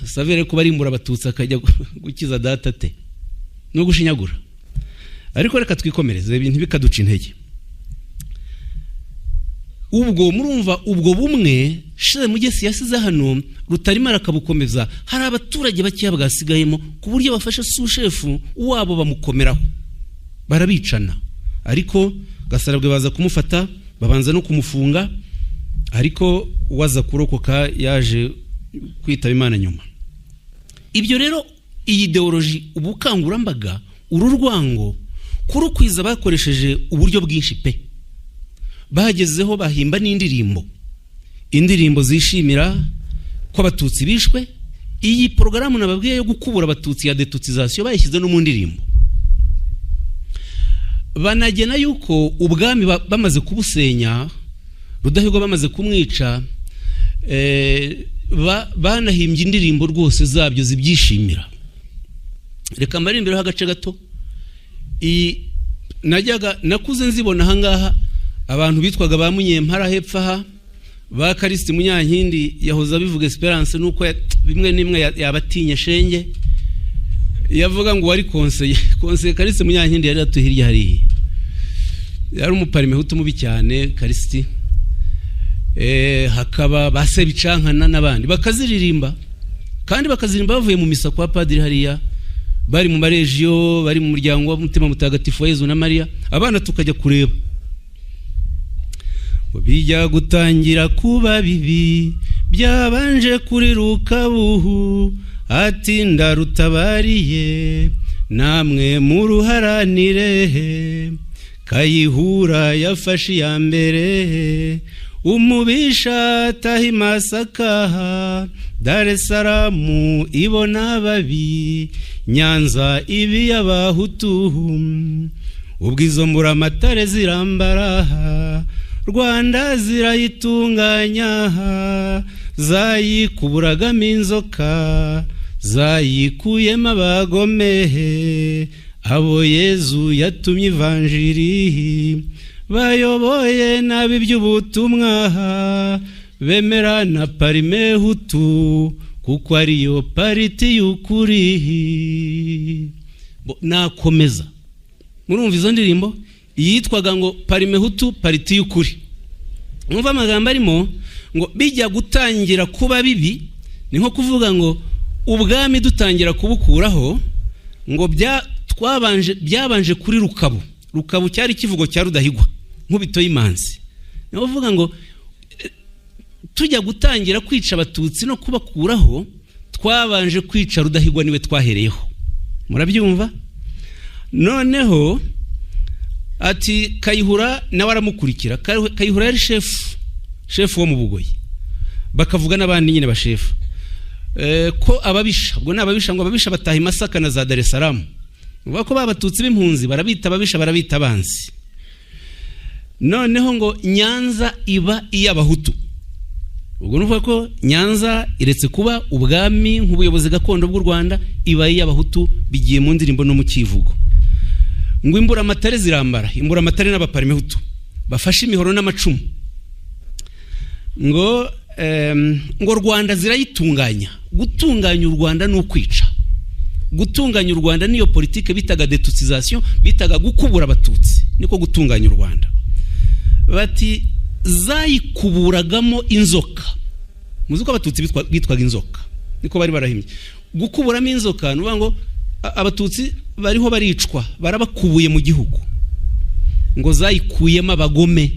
Speaker 1: Saveri kuba arimbura Abatutsi akajya gukiza data te no gushinyagura. Ariko reka twikomereze, ibintu bikaduca intege. Ubwo murumva ubwo bumwe Mugesi yasize hano, Rutarima arakabukomeza. Hari abaturage bakeya bwasigayemo, ku buryo bafashe sushefu wabo bamukomeraho, barabicana. Ariko Gasarabwe baza kumufata, babanza no kumufunga, ariko waza kurokoka, yaje kwitaba Imana nyuma. Ibyo rero, iyi idéologie, ubukangurambaga, uru rwango kurukwiza bakoresheje uburyo bwinshi pe. Bagezeho bahimba n'indirimbo, indirimbo zishimira ko Abatutsi bishwe. Iyi porogaramu nababwiye yo gukubura Abatutsi ya détutsisation bayishyize no mu ndirimbo. Banagena yuko ubwami bamaze kubusenya, Rudahigwa bamaze kumwica, banahimbye indirimbo rwose zabyo zibyishimira. Reka mbarimbireho agace gato. Iyi najyaga nakuze nzibona ahangaha, abantu bitwaga ba Munyempara hepfo aha, ba Karisiti Munyankindi, yahoze abivuga Esperance, nuko bimwe n'imwe yabatinye shenge yavuga ngo wari conseiller Karisiti Munyankindi yari atuye hirya hariya, yari umuparimehutu mubi cyane Karisiti. Hakaba ba Sebicankana n'abandi, bakaziririmba kandi bakaziririmba bavuye mu misa kwa padiri hariya, bari mu marejiyo, bari mu muryango w'Umutima Mutagatifu wa Yezu na Mariya, abana tukajya kureba. Ngo bijya gutangira kuba bibi byabanje kuri Rukabuhu, ati ndarutabariye namwe muruharanire. Kayihura yafashe iya mbere, umubisha ataha i Masaka, Dar es Salaam ibona babi, Nyanza ibi y'Abahutu. Ubwo izo mburamatare zirambara, Rwanda zirayitunganya, zayikuburagamo inzoka, zayikuyemo abagome. Abo Yezu yatumye ivanjiri bayoboye nabi iby'ubutumwa, bemera na Parimehutu kuko ariyo pariti y'ukuri. Nakomeza, murumva izo ndirimbo yitwaga ngo Parimehutu pariti y'ukuri. Mwumva amagambo arimo ngo bijya gutangira kuba bibi, ni nko kuvuga ngo ubwami dutangira kubukuraho, ngo twabanje, byabanje kuri Rukabu. Rukabu cyari ikivugo cya Rudahigwa, Nkubito y'Imanzi. Ni ukuvuga ngo tujya gutangira kwica Abatutsi no kubakuraho, twabanje kwica Rudahigwa, niwe twahereyeho. Murabyumva? Noneho Ati Kayihura nawe aramukurikira. Kayihura yari shefu wo mu Bugoyi, bakavuga n'abandi nyine bashefu, ko ababisha, ubwo ni ababisha, ngo ababisha bataha i Masaka na za Dar es Salaam. Uvuga ko babatutsi b'impunzi barabita ababisha, barabita abanzi. Noneho ngo Nyanza iba iy'abahutu. Ubwo ni ukuvuga ko Nyanza iretse kuba ubwami nk'ubuyobozi gakondo bw'u Rwanda, iba iy'abahutu, bigiye mu ndirimbo no mu kivugo. Ngo imburamatare zirambara, imburamatare n'abaparimehutu bafashe imihoro n'amacumu, ngo Rwanda zirayitunganya. Gutunganya u Rwanda ni ukwica. Gutunganya u Rwanda niyo politike bitaga détutsisation, bitaga gukubura abatutsi, niko gutunganya u Rwanda. Bati zayikuburagamo inzoka. Muzi ko abatutsi bitwaga inzoka, niko bari barahimbye. Gukuburamo inzoka ni ukuvuga ngo abatutsi bariho baricwa, barabakubuye mu gihugu. Ngo zayikuyemo abagome.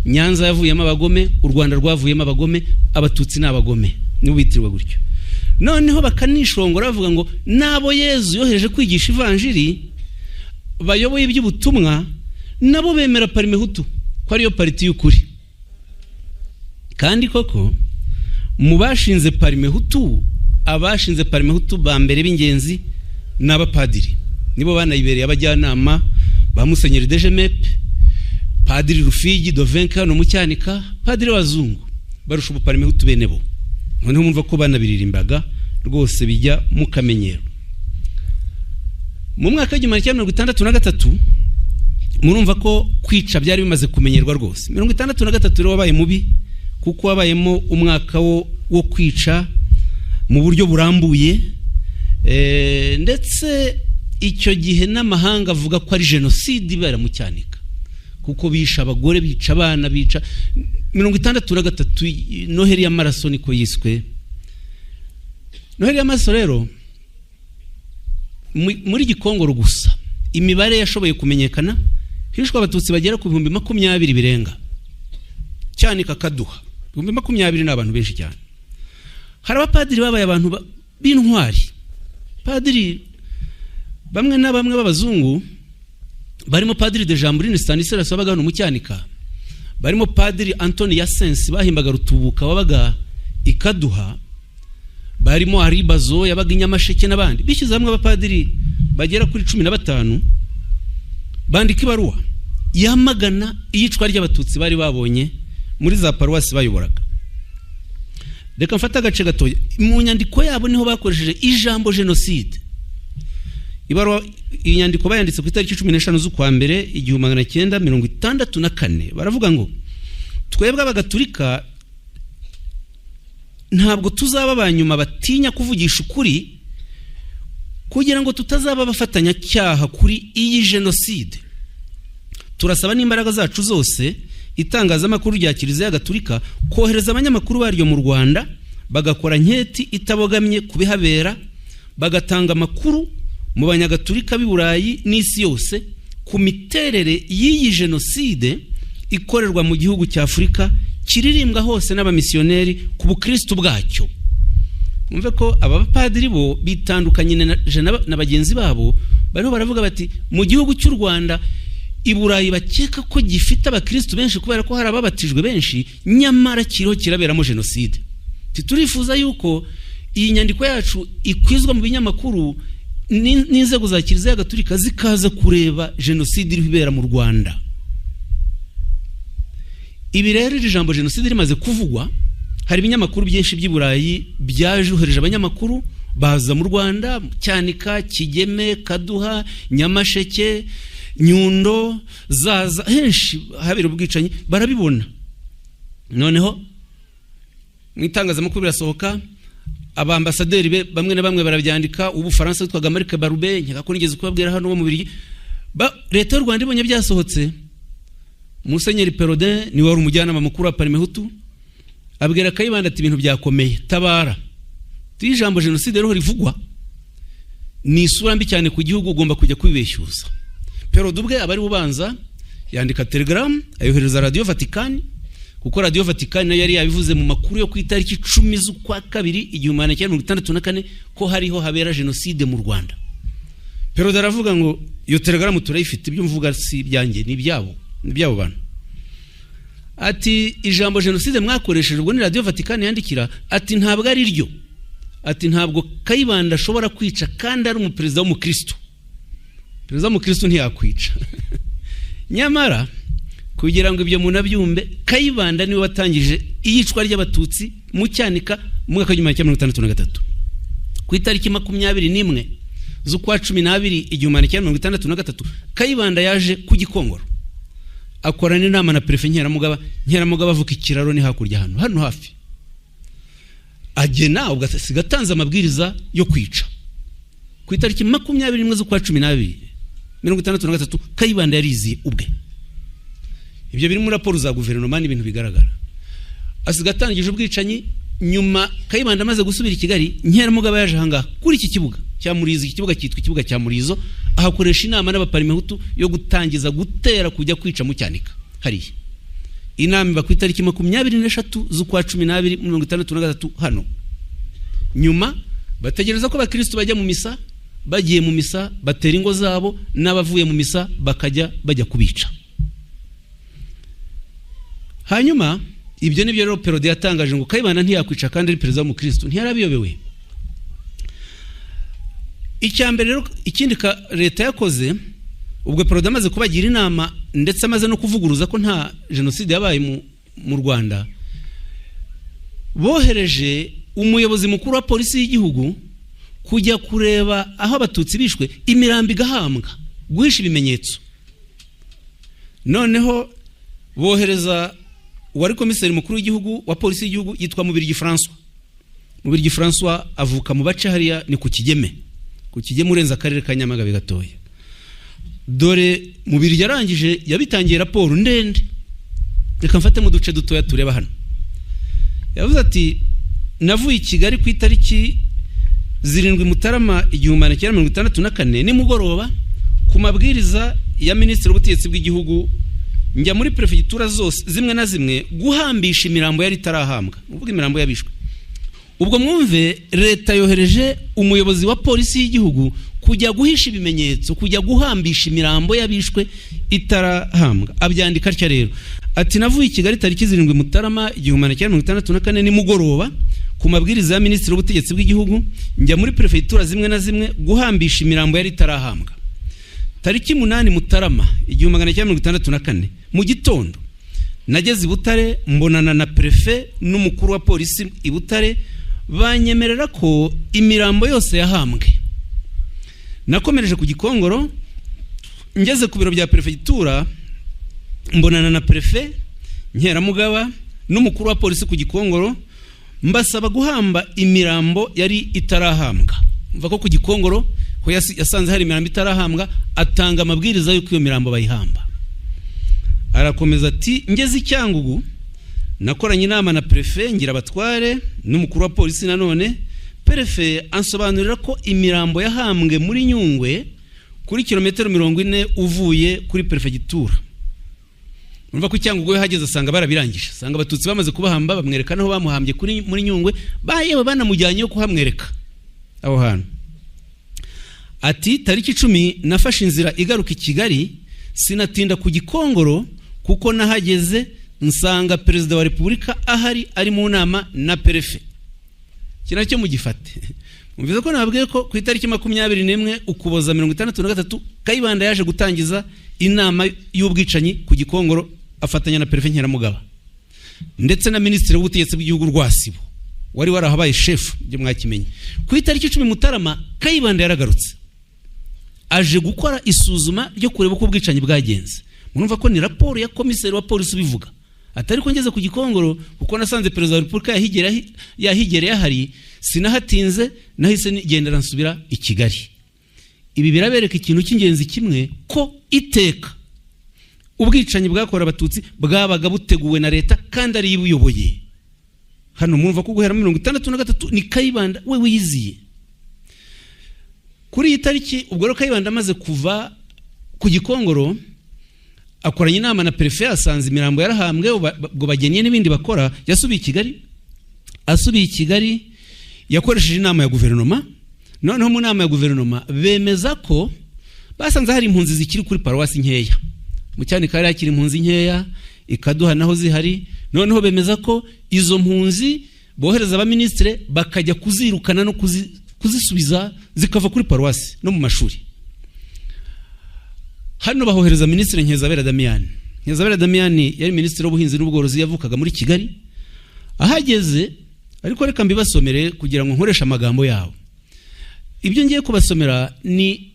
Speaker 1: Nyanza yavuyemo abagome, u Rwanda rwavuyemo abagome, abatutsi ni abagome, nibo bitirwa gutyo. Noneho bakanishongora bavuga ngo n'abo Yezu yohereje kwigisha ivanjiri, bayoboye iby'ubutumwa, nabo bemera Parimehutu ko ariyo pariti y'ukuri. Kandi koko mu bashinze Parimehutu, abashinze Parimehutu ba mbere b'ingenzi ni abapadiri, nibo banayibereye abajyanama, ba Musenyeri Dejemeppe, Padiri Rufigi Dovenka hano mu Cyanika, padiri w'abazungu barusha ubuparimehutu bene bo. Noneho mwumva ko banabiririmbaga rwose, bijya mu kamenyero. Mu mwaka w'1963, murumva ko kwica byari bimaze kumenyerwa rwose. 63 rero wabaye mubi, kuko wabayemo umwaka wo kwica mu buryo burambuye, ndetse icyo gihe n'amahanga avuga ko ari jenoside ibera mu Cyanika, kuko bisha abagore, bica abana, bica. 63, Noheli y'amaraso niko yiswe. Noheli y'amaraso rero, muri Gikongoro gusa, imibare yashoboye kumenyekana, hishwe abatutsi bagera ku 20,000 birenga. Cyanika, Kaduha, 20,000 ni abantu benshi cyane. Hari abapadiri babaye abantu b'intwari, padiri bamwe na bamwe b'abazungu, barimo Padiri de Jambrine Stanislas wabaga hano mu Cyanika, barimo Padiri Antoni Yasensi bahimbaga Rutubuka wabaga i Kaduha, barimo Aribazo yabaga i Nyamasheke n'abandi. Bishyize hamwe abapadiri bagera kuri 15, bandika ibaruwa yamagana iyicwa ry'abatutsi bari babonye muri za paruwasi bayoboraga. Reka mfate agace gatoya. Mu nyandiko yabo niho bakoresheje ijambo jenoside. Ibaruwa, iyi nyandiko bayanditse ku itariki 15 z'ukwa mbere 1964. Baravuga ngo twebwe abagatulika ntabwo tuzaba aba nyuma batinya kuvugisha ukuri, kugira ngo tutazaba abafatanyacyaha kuri iyi jenoside. Turasaba n'imbaraga zacu zose itangazamakuru rya Kiliziya Gatulika kohereza abanyamakuru baryo mu Rwanda, bagakora enquête itabogamye ku bihabera, bagatanga amakuru mu banyagatulika b'i Burayi n'isi yose ku miterere y'iyi jenoside ikorerwa mu gihugu cya Afurika kiririmbwa hose n'abamisiyoneri ku bukristu bwacyo. Mwumve ko aba bapadiri bo bitandukanye na bagenzi babo. Bariho baravuga bati mu gihugu cy'u Rwanda, i Burayi bakeka ko gifite abakristu benshi kubera ko hari ababatijwe benshi, nyamara kiriho kiraberamo jenoside. Turifuza yuko iyi nyandiko yacu ikwizwa mu binyamakuru n'inzego za Kiliziya Gatulika zikaza kureba jenoside iriho ibera mu Rwanda. Ibi rero, iri jambo jenoside rimaze kuvugwa, hari ibinyamakuru byinshi by'i Burayi byajohereje abanyamakuru baza mu Rwanda: Cyanika, Kigeme, Kaduha, Nyamasheke, Nyundo, Zaza, henshi habera ubwicanyi barabibona. Noneho mu itangazamakuru birasohoka, abambasaderi be bamwe na bamwe barabyandika. Ubufaransa witwaga Marc Barbe, nkeka ko nigeze kubabwira hano, wo mu Bubiligi. Leta y'u Rwanda ibonye byasohotse, Musenyeri Perraudin niwe wari umujyanama mukuru wa Parimehutu, abwira Kayibanda ati ibintu byakomeye, tabara. Ijambo jenoside rero rivugwa ni isura mbi cyane ku gihugu, ugomba kujya kubibeshyuza. Perraudin ubwe aba ari ubanza yandika telegaramu, ayohereza Radiyo Vatikani, kuko Radiyo Vatikani nayo yari yabivuze mu makuru yo ku itariki 10 z'ukwa kabiri 1964 ko hariho habera jenoside mu Rwanda. Perraudin aravuga ngo iyo telegaramu turayifite, ibyo mvuga si ibyanjye, ni ibyabo, ni ibyabo bantu. Ati ijambo jenoside mwakoresheje, ubwo ni Radiyo Vatikani yandikira, ati ntabwo ari ryo, ati ntabwo Kayibanda ashobora kwica kandi ari umuperezida w'umukristo, perezida w'umukristo ntiyakwica. Nyamara kugira ngo ibyo munabyumve, Kayibanda niwe watangije iyicwa ry'Abatutsi mu Cyanika mu mwaka w'1963. Ku itariki 21 z'ukwa 12 1963, Kayibanda yaje ku Gikongoro akorana inama na perefe Nkeramugaba. Nkeramugaba avuka Ikiraro, ni hakurya hano hano hafi. Agena, ubwo asiga atanze amabwiriza yo kwica. Ku itariki 21 z'ukwa 12 63, Kayibanda yariziye ubwe. Ibyo biri muri raporo za guverinoma, ni ibintu bigaragara. Asiga atangije ubwicanyi. Nyuma Kayibanda amaze gusubira i Kigali, Nkeramugaba yaje ahangaha kuri iki kibuga cya Murizo, iki kibuga cyitwa ikibuga cya Murizo, ahakoresha inama n'Abaparimehutu yo gutangiza gutera kujya kwica mu Cyanika hariya. Inama iba ku itariki 23 z'ukwa 12 63 hano. Nyuma bategereza ko abakristo bajya mu misa, bagiye mu misa batera ingo zabo, n'abavuye mu misa bakajya bajya kubica. Hanyuma ibyo nibyo rero Perraudin yatangaje ngo Kayibanda ntiyakwica kandi ari perezida w'umukristo, ntiyarabiyobewe. Icya mbere rero, ikindi leta yakoze, ubwo Perraudin amaze kubagira inama ndetse amaze no kuvuguruza ko nta jenoside yabaye mu Rwanda, bohereje umuyobozi mukuru wa polisi y'igihugu kujya kureba aho Abatutsi bishwe, imirambo igahambwa, guhisha ibimenyetso. Noneho bohereza uwari komiseri mukuru w'igihugu wa polisi y'igihugu, yitwa Mubirigi François. Mubirigi François avuka mu bace hariya ni ku Kigeme, ku Kigeme urenze akarere ka Nyamagabe gatoya. Dore Mubirigi yarangije yabitangiye raporo ndende, reka mfate mu duce dutoya tureba hano. Yavuze ati navuye i Kigali ku itariki 7 Mutarama 1964 nimugoroba, ku mabwiriza ya minisitiri w'ubutegetsi bw'igihugu, njya muri perefegitura zose zimwe na zimwe guhambisha imirambo yari itarahambwa, uvuga imirambo yabishwe. Ubwo mwumve, leta yohereje umuyobozi wa polisi y'igihugu kujya guhisha ibimenyetso, kujya guhambisha imirambo y'abishwe itarahambwa. Abyandika atya rero, ati navuye i Kigali tariki 7 Mutarama 1964 nimugoroba, ku mabwiriza ya minisitiri w'ubutegetsi bw'igihugu, njya muri perefegitura zimwe na zimwe guhambisha imirambo yari itarahambwa. Tariki 8 Mutarama 1964 mu gitondo, nageze i Butare, mbonana na perefe n'umukuru wa polisi i Butare, banyemerera ko imirambo yose yahambwe. Nakomereje ku Gikongoro, ngeze ku biro bya perefegitura mbonana na perefe Nkeramugaba n'umukuru wa polisi ku Gikongoro, mbasaba guhamba imirambo yari itarahambwa. Mva ko ku Gikongoro ho yasanze hari imirambo itarahambwa, atanga amabwiriza y'uko iyo mirambo bayihamba. Arakomeza ati ngeze i Cyangugu nakoranye inama na perefe Ngirabatware n'umukuru wa polisi nanone. Perefe ansobanurira ko imirambo yahambwe muri Nyungwe, kuri kilometero 40 uvuye kuri perefegitura. Urumva ko Cyangugu we hageze asanga barabirangije, asanga Abatutsi bamaze kubahamba, bamwereka naho bamuhambye kuri muri Nyungwe, bayewe banamujyanye yo kuhamwereka aho hantu. Ati tariki 10 nafashe inzira igaruka i Kigali, sinatinda ku Gikongoro kuko nahageze nsanga perezida wa repubulika ahari, ari mu nama na perefe. Iki nacyo mugifate. Mumvize ko nababwiye ko ku itariki 21 Ukuboza 63, Kayibanda yaje gutangiza inama y'ubwicanyi ku Gikongoro, afatanya na perefe Nkeramugaba ndetse na minisitiri w'ubutegetsi bw'igihugu Rwasibo wari warahabaye shefu, ibyo mwakimenye. Ku itariki 10 Mutarama, Kayibanda yaragarutse aje gukora isuzuma ryo kureba uko ubwicanyi bwagenze. Murumva ko ni raporo ya komiseri wa polisi ubivuga, atari ko ngeze ku Gikongoro kuko nasanze perezida wa repubulika yahigereye ahari, sinahatinze, nahise nigendera nsubira i Kigali. Ibi birabereka ikintu cy'ingenzi kimwe, ko iteka ubwicanyi bwakorewe Abatutsi bwabaga buteguwe na leta kandi ari ibuyoboye. Hano murumva ko guhera muri 63 ni Kayibanda we wiyiziye kuri iyi tariki. Ubwo rero Kayibanda amaze kuva ku Gikongoro akoranye inama na perefe, asanze imirambo yarahambwe, ubwo bagennye n'ibindi bakora, yasubiye i Kigali. Asubiye i Kigali yakoresheje inama ya guverinoma. Noneho mu nama ya guverinoma bemeza ko Basanze hari impunzi zikiri kuri paruwasi nkeya. Mu Cyanika hari hakiri impunzi nkeya, ikaduha naho zihari. Noneho bemeza ko izo mpunzi bohereza abaminisitire bakajya kuzirukana no kuzisubiza zikava kuri paruwasi no mu mashuri. Hano bahohereza Minisitiri Nkezabera Damiyani. Nkezabera Damiyani yari Minisitiri w'Ubuhinzi n'Ubworozi, yavukaga muri Kigali. Ahageze, ariko reka mbibasomere kugira ngo nkoreshe amagambo yabo. Ibyo ngiye kubasomera ni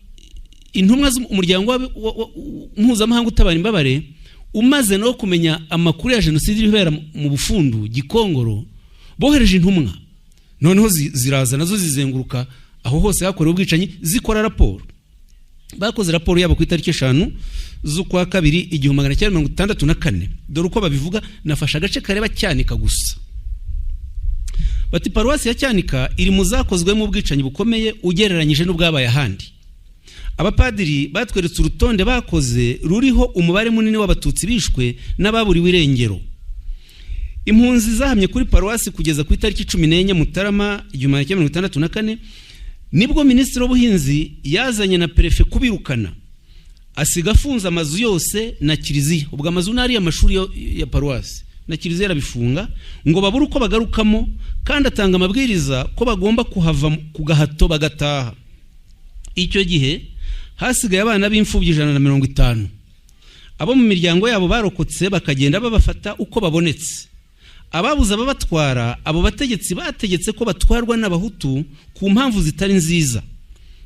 Speaker 1: intumwa z'umuryango mpuzamahanga utabara imbabare, umaze no kumenya amakuru ya jenoside ibera mu Bufundu, Gikongoro. Bohereje intumwa, noneho ziraza nazo zizenguruka aho hose hakorewe ubwicanyi, zikora raporo. Bakoze raporo yabo ku itariki 5 z'ukwa kabiri 1964. Dore uko babivuga, nafashe agace kareba Cyanika gusa. Bati: "Paruwasi ya Cyanika iri mu zakozwemo ubwicanyi bukomeye ugereranyije n'ubwabaye ahandi. Abapadiri batweretse urutonde bakoze ruriho umubare munini w'Abatutsi bishwe n'ababuriwe irengero. Impunzi zahamye kuri paruwasi kugeza ku itariki 14 Mutarama 1964, nibwo Minisitiri w'Ubuhinzi yazanye na perefe kubirukana, asiga afunze amazu yose na kiliziya." Ubwo amazu n'ariya amashuri ya paruwasi na kiliziya arabifunga ngo babure uko bagarukamo, kandi atanga amabwiriza ko bagomba kuhava ku gahato bagataha. Icyo gihe hasigaye abana b'imfubyi 150. Abo mu miryango yabo barokotse bakagenda babafata uko babonetse. Ababuze ababatwara, abo bategetsi bategetse ko batwarwa n'Abahutu ku mpamvu zitari nziza,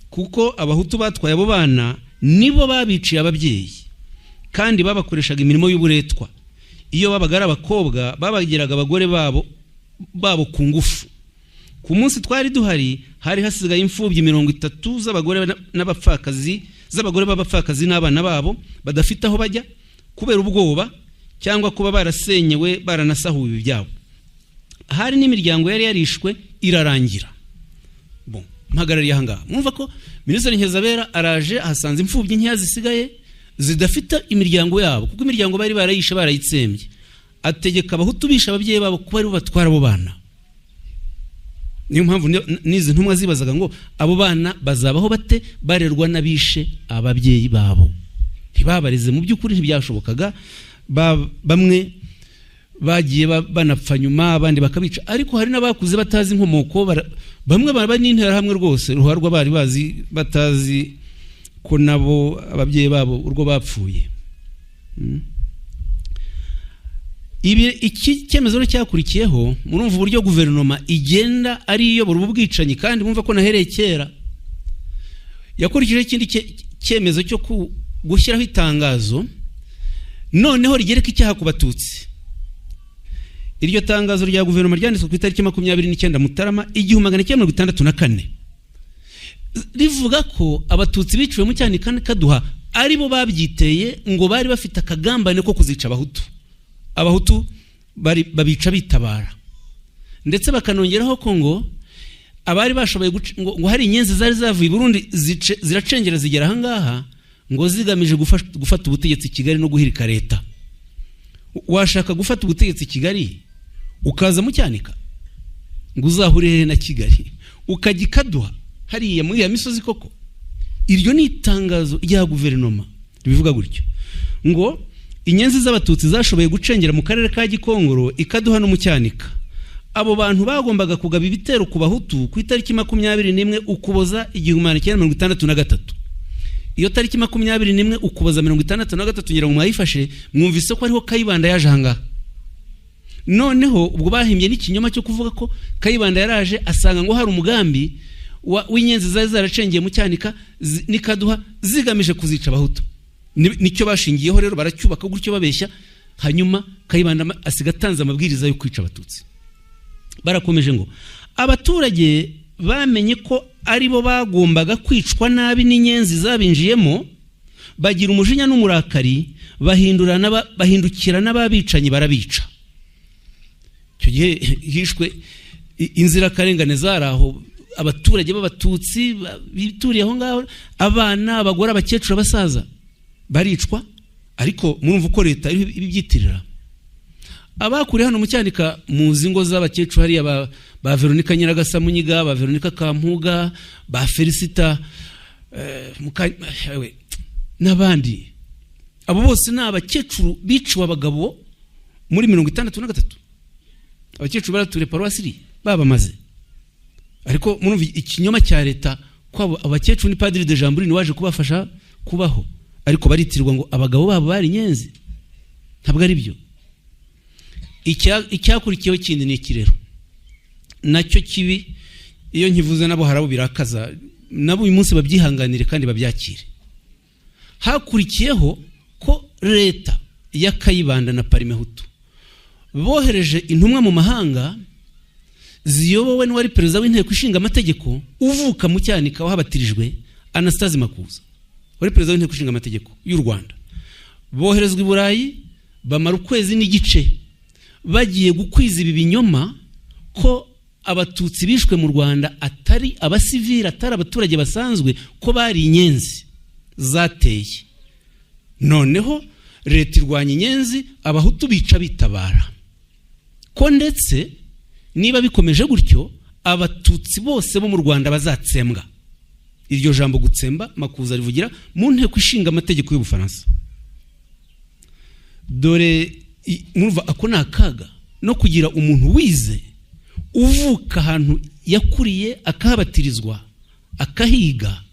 Speaker 1: kuko Abahutu batwaye abo bana nibo babiciye ababyeyi, kandi babakoreshaga imirimo y'uburetwa. Iyo babaga ari abakobwa, babagiraga abagore babo ku ngufu. Ku munsi twari duhari, hari hasigaye imfubyi 30 z'abagore n'abapfakazi, z'abagore b'abapfakazi n'abana babo badafite aho bajya kubera ubwoba cyangwa kuba barasenyewe, baranasahuwe ibyabo. Hari n'imiryango yari yarishwe irarangira." Bon, mpagarariye aha ngaha. Mwumva ko Minisitiri Nkezabera araje, ahasanze imfubyi nkeya zisigaye zidafite imiryango yabo, kuko imiryango bari barayishe, barayitsembye. Ategeka Abahutu bishe ababyeyi babo kuba aribo batwara abo bana. Niyo mpamvu n'izi ntumwa zibazaga ngo abo bana bazabaho bate barerwa n'abishe ababyeyi babo? Ntibabareze mu by'ukuri, ntibyashobokaga. Bamwe bagiye banapfa nyuma, abandi bakabica, ariko hari n'abakuze batazi inkomoko. Bamwe baba n'Interahamwe rwose ruharwa, bari bazi batazi ko nabo ababyeyi babo urwo bapfuye. Ibi, iki cyemezo rero cyakurikiyeho, murumva uburyo guverinoma igenda ari iyobora ubu bwicanyi, kandi mumva ko nahereye kera. Yakurikijeho ikindi cyemezo cyo gushyiraho itangazo noneho rigereka icyaha ku Batutsi. Iryo tangazo rya guverinoma ryanditswe ku itariki 29 Mutarama 1964, rivuga ko Abatutsi biciwe mu Cyanika Kaduha ari bo babyiteye, ngo bari bafite akagambane ko kuzica Abahutu, Abahutu bari babica bitabara. Ndetse bakanongeraho ko ngo abari bashoboye ngo hari inyenzi zari zavuye i Burundi ziracengera zigera ahangaha, ngo zigamije gufata ubutegetsi i Kigali no guhirika leta. Washaka gufata ubutegetsi i Kigali ukaza mu Cyanika ngo uzahure hehe na Kigali, ukajya ikaduha hariya muri ya misozi koko? Iryo ni itangazo rya guverinoma ribivuga gutyo, ngo inyenzi z'Abatutsi zashoboye gucengera mu karere ka Gikongoro, ikaduha no mu Cyanika. Abo bantu bagombaga kugaba ibitero ku Bahutu ku itariki 21 Ukuboza 1963. Iyo tariki 21 Ukuboza 63, ngira ngo mwayifashe, mwumvise ko ariho Kayibanda yaje ahangaha. Noneho ubwo bahimbye n'ikinyoma cyo kuvuga ko Kayibanda yaraje asanga ngo hari umugambi w'inyenzi zari zaracengeye mu Cyanika n'Ikaduha zigamije kuzica Abahutu. Nicyo bashingiyeho rero, baracyubaka gutyo babeshya. Hanyuma Kayibanda asiga atanze amabwiriza yo kwica Abatutsi. Barakomeje ngo abaturage bamenye ko aribo bagombaga kwicwa nabi n'inyenzi zabinjiyemo, bagira umujinya n'umurakari, bahindukira n'ababicanyi barabica. Icyo gihe hishwe inzirakarengane zari aho, abaturage b'Abatutsi bituriye aho ngaho, abana, abagore, abakecuru, abasaza, baricwa. Ariko murumva uko leta ibibyitirira. Abakuriye hano mu Cyanika muzi ingo z'abakecuru hariya, ba Veronika Nyiragasamunyiga, ba Veronika Kampuga, ba Felicita. n'abandi. Abo bose ni abakecuru biciwe abagabo muri 63. Abakecuru baraturiye paruwasi iri babamaze. Ariko murumva ikinyoma cya leta ko abo abakecuru ni Padiri de Jamburine waje kubafasha kubaho, ariko baritirwa ngo abagabo babo bari inyenzi. Ntabwo ari byo. Icyakurikiyeho kindi ni iki rero, nacyo kibi. Iyo nkivuze nabo hari abo birakaza, nabo uyu munsi babyihanganire kandi babyakire. Hakurikiyeho ko leta ya Kayibanda na Parimehutu bohereje intumwa mu mahanga ziyobowe n'uwari perezida w'Inteko Ishinga Amategeko uvuka mu Cyanika wahabatirijwe, Anastase Makuza, wari perezida w'Inteko Ishinga Amategeko y'u Rwanda. Boherezwa i Burayi, bamara ukwezi n'igice bagiye gukwiza ibi binyoma ko Abatutsi bishwe mu Rwanda atari abasivili, atari abaturage basanzwe, ko bari inyenzi zateye. Noneho leta irwanya inyenzi, Abahutu bica bitabara, ko ndetse niba bikomeje gutyo Abatutsi bose bo mu Rwanda bazatsembwa. Iryo jambo gutsemba Makuza rivugira mu Nteko Ishinga Amategeko y'Ubufaransa. Dore murumva ako ni akaga, no kugira umuntu wize uvuka ahantu yakuriye, akahabatirizwa, akahiga,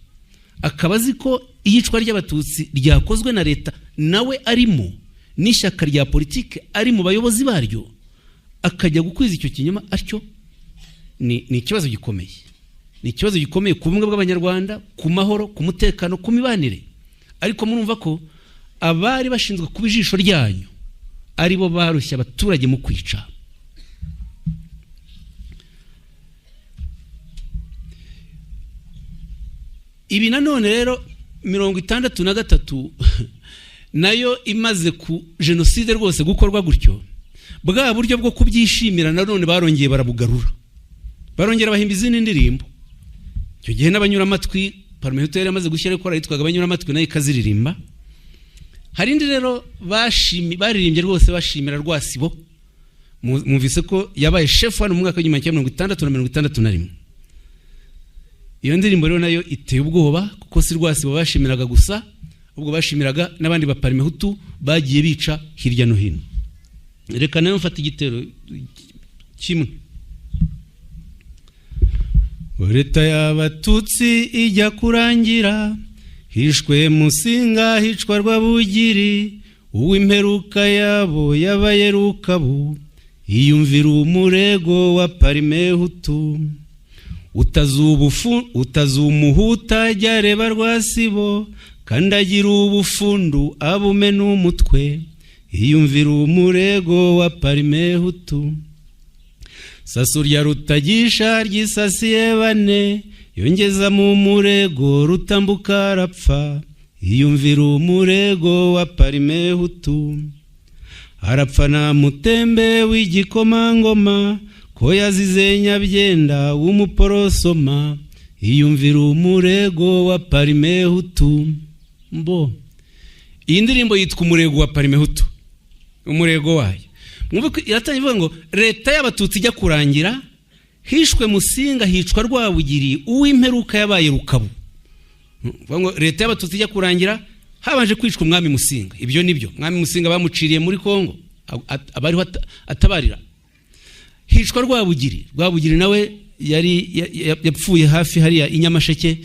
Speaker 1: akaba azi ko iyicwa ry'Abatutsi ryakozwe na leta, nawe arimo n'ishyaka rya politiki, ari mu bayobozi baryo, akajya gukwiza icyo kinyoma atyo, ni ikibazo gikomeye. Ni ikibazo gikomeye ku bumwe bw'Abanyarwanda, ku mahoro, ku mutekano, ku mibanire. Ariko murumva ko abari bashinzwe kuba ijisho ryanyu ari bo barushya abaturage mu kwica. Ibi nanone rero, 63 nayo imaze ku jenoside rwose gukorwa gutyo, bwa buryo bwo kubyishimira nanone barongeye barabugarura, barongera bahimba izindi ndirimbo. Icyo gihe n'Abanyuramatwi, Parmehutu yari amaze gushyira korali yitwaga Abanyuramatwi, nayo ikaziririmba. Hari indi rero baririmbye rwose bashimira Rwasibo. Mwumvise ko yabaye shefu hano mu mwaka w'1960 na 61. Iyo ndirimbo rero nayo iteye ubwoba, kuko si Rwasibo bashimiraga gusa, ubwo bashimiraga n'abandi ba Parmehutu bagiye bica hirya no hino. Reka nayo mfata igitero kimwe. Leta y'Abatutsi ijya kurangira, hishwe Musinga, hicwa Rwabugiri, uw'imperuka yabo yabaye Rukabu, iyumvira umurego wa Parimehutu. Utazumuhuta ajya areba Rwasibo, kandagira ubufundu abume n'umutwe, iyumvira umurego wa Parimehutu. Saso rya Rutagisha ryisasiye bane, yongeza mu murego Rutambuka arapfa, iyumvira umurego wa Parimehutu. Arapfa na Mutembe w'igikomangoma, ko yazize Nyabyenda w'umuporosoma, iyumvira umurego wa Parimehutu. Mbo iyi ndirimbo yitwa Umurego wa Parimehutu, umurego wayo. Mwumve ko iratangira ivuga ngo leta y'Abatutsi ijya kurangira, hishwe Musinga, hicwa Rwabugiri, uw'imperuka yabaye Rukabu. Uvuga ngo leta y'Abatutsi ijya kurangira habanje kwicwa umwami Musinga. Ibyo nibyo, umwami Musinga bamuciriye muri Kongo, abariho atabarira. Hicwa Rwabugiri. Rwabugiri nawe yari yapfuye hafi hariya i Nyamasheke,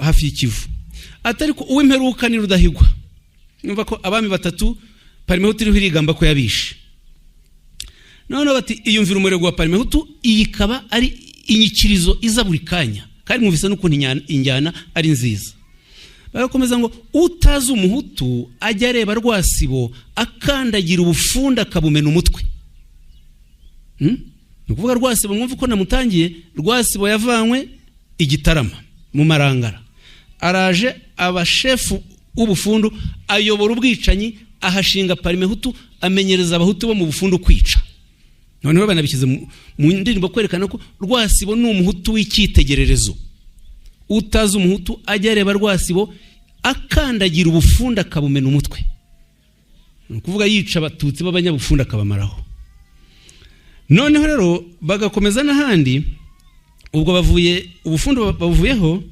Speaker 1: hafi y'Ikivu. Atari ko uw'imperuka ni Rudahigwa. Numva ko abami batatu Parimehutu iriho irigamba ko yabishe. Noneho bati iyumvira umurego wa Parimehutu, iyi ikaba ari inyikirizo iza buri kanya, kandi mwumvise n'ukuntu injyana ari nziza. Bagakomeza ngo utazi umuhutu ajya areba Rwasibo akandagira ubufunda akabumena umutwe. Ni ukuvuga Rwasibo, mwumve uko namutangiye. Rwasibo yavanywe i Gitarama mu Marangara, araje abashefu w'ubufundu, ayobora ubwicanyi, ahashinga Parimehutu, amenyereza Abahutu bo mu bufundu kwica. Noneho banabishyize mu ndirimbo kwerekana ko Rwasibo ni umuhutu w'icyitegererezo. Utazi umuhutu ajya areba Rwasibo akandagira ubufunda akabumena umutwe. Ni ukuvuga yica Abatutsi b'abanyabufunda akabamaraho. Noneho rero bagakomeza n'ahandi, ubwo bavuye ubufundu babuvuyeho,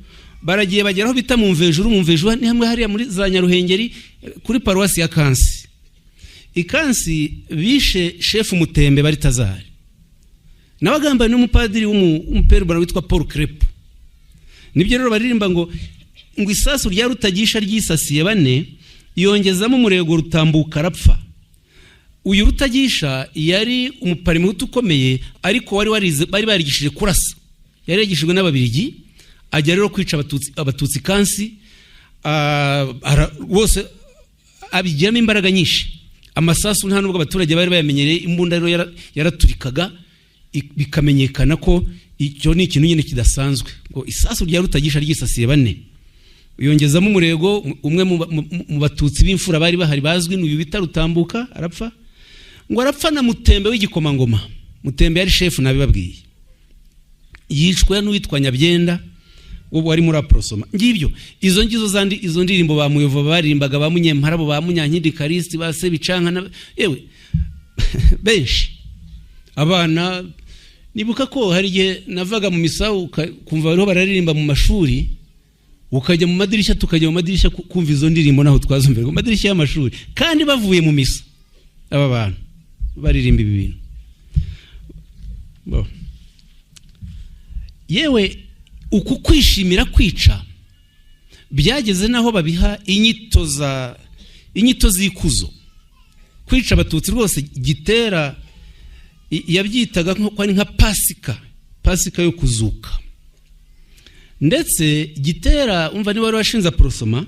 Speaker 1: Baragiye bagera aho bita mu Mvejuru. Mu Mvejuru ni hamwe hariya muri za Nyaruhengeri, kuri paruwasi ya Kansi. Ikansi bishe shefu Mutembe Baritazari, nawe agambanye n'umupadiri w'umuperubana witwa Paul Crepe. Nibyo rero baririmba ngo isasu rya Rutagisha ryisasiye bane, yongezamo umurego Rutambuka arapfa. Uyu Rutagisha yari umuparimuhutu ukomeye, ariko wari warize, bari barigishije kurasa, yari yigishijwe n'Ababirigi. Ajya rero kwica Abatutsi Kansi rwose abigiramo imbaraga nyinshi. Amasasu nta nubwo abaturage bari bayamenyereye, imbunda rero yaraturikaga bikamenyekana ko icyo ni ikintu nyine kidasanzwe. Ngo isasu rya Rutagisha ryisasiye bane, yongezamo umurego, umwe mu Batutsi b'imfura bari bahari bazwi n'uyu bita Rutambuka arapfa. Ngo arapfa na Mutembe w'igikomangoma. Mutembe yari shefu, nabibabwiye, yicwe n'uwitwa Nyabyenda ubu wari muri Aprosoma. Ngibyo izo ngizo zandi, izo ndirimbo ba Muyova baririmbaga, ba Munyemparabo, ba Munyankindi Karisti, ba Sebicanka, yewe benshi. Abana, nibuka ko hari igihe navaga mu misa kumva bariho bararirimba mu mashuri, ukajya mu madirishya, tukajya mu madirishya kumva izo ndirimbo, naho twazumvira mu madirishya y'amashuri, kandi bavuye mu misa aba bantu baririmba ibi bintu. Yewe, uku kwishimira kwica byageze naho babiha inyito z'ikuzo. Kwica Abatutsi rwose Gitera yabyitaga ko ari nka pasika, pasika yo kuzuka. Ndetse Gitera, umva, niba wari washinze Aprosoma,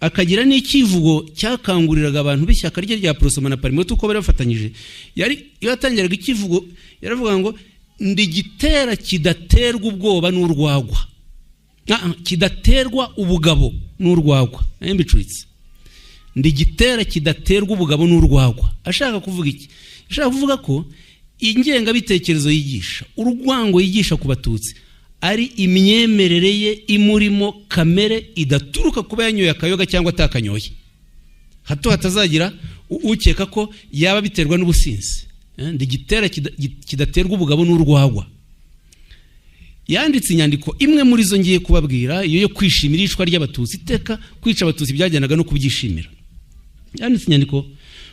Speaker 1: akagira n'ikivugo cyakanguriraga abantu b'ishyaka rye rya Aprosoma na Parmehutu uko bari bafatanyije. Yari iyo yatangiraga ikivugo yaravuga ngo ndi Gitera kidaterwa ubwoba n'urwagwa, kidaterwa ubugabo n'urwagwa. Nayo mbicuritse, ndi Gitera kidaterwa ubugabo n'urwagwa. Ashaka kuvuga iki? Ashaka kuvuga ko ingengabitekerezo yigisha, urwango yigisha ku Batutsi, ari imyemerere ye imurimo, kamere idaturuka kuba yanyoye akayoga cyangwa atakanyoye. Hato hatazagira ukeka ko yaba biterwa n'ubusinzi. Ndi Gitera kidaterwa ubugabo n'urwagwa. Yanditse inyandiko imwe muri zo ngiye kubabwira, iyo yo kwishimira iyicwa ry'Abatutsi. Iteka kwica Abatutsi byajyanaga no kubyishimira. Yanditse inyandiko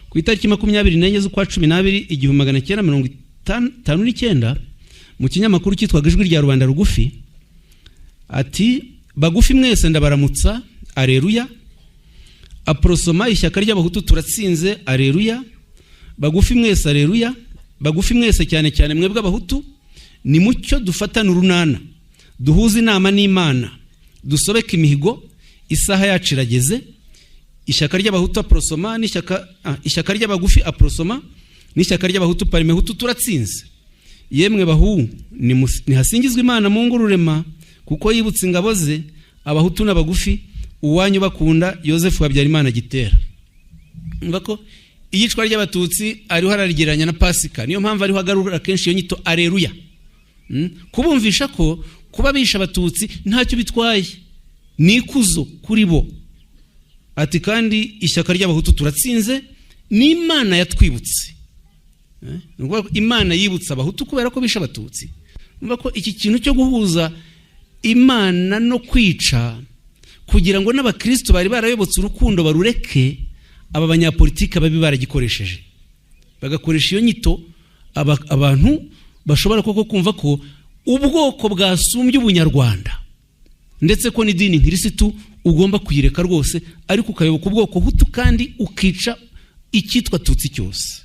Speaker 1: ku itariki 24 z'ukwa 12 1959 mu kinyamakuru cyitwaga Ijwi rya Rubanda Rugufi, ati: bagufi mwese ndabaramutsa, areruya. Aprosoma, ishyaka ry'Abahutu, turatsinze, areruya. Bagufi mwese, areruya. Bagufi mwese, cyane cyane mwebwe Abahutu, ni mucyo dufatane urunana, duhuze inama n'Imana, dusobeke imihigo, isaha yacu irageze. Ishyaka ry'Abahutu Aprosoma n'ishyaka ishyaka ry'abagufi Aprosoma n'ishyaka ry'Abahutu Parimehutu turatsinze. Yemwe bahu, nihasingizwe Imana mu ngururema kuko yibutse ingabo ze Abahutu n'abagufi. Uwanyu bakunda, Yosefu Habyarimana Gitera. Umva ko iyicwa ry'Abatutsi ariho ararigereranya na Pasika, niyo mpamvu ariho agarura kenshi iyo nyito areruya, kubumvisha ko kuba bisha Abatutsi ntacyo bitwaye, ni ikuzo kuri bo. Ati kandi ishyaka ry'Abahutu turatsinze, n'Imana yatwibutse. Ni ukuvuga ko Imana yibutse Abahutu kubera ko bishe Abatutsi. Urumva ko iki kintu cyo guhuza Imana no kwica kugira ngo n'abakristo bari barayobotse urukundo barureke, aba banyapolitike babi baragikoresheje, bagakoresha iyo nyito, abantu bashobora koko kumva ko ubwoko bwasumbye ubunyarwanda, ndetse ko n'idini nkirisitu ugomba kuyireka rwose, ariko ukayoboka ubwoko hutu kandi ukica icyitwa tutsi cyose.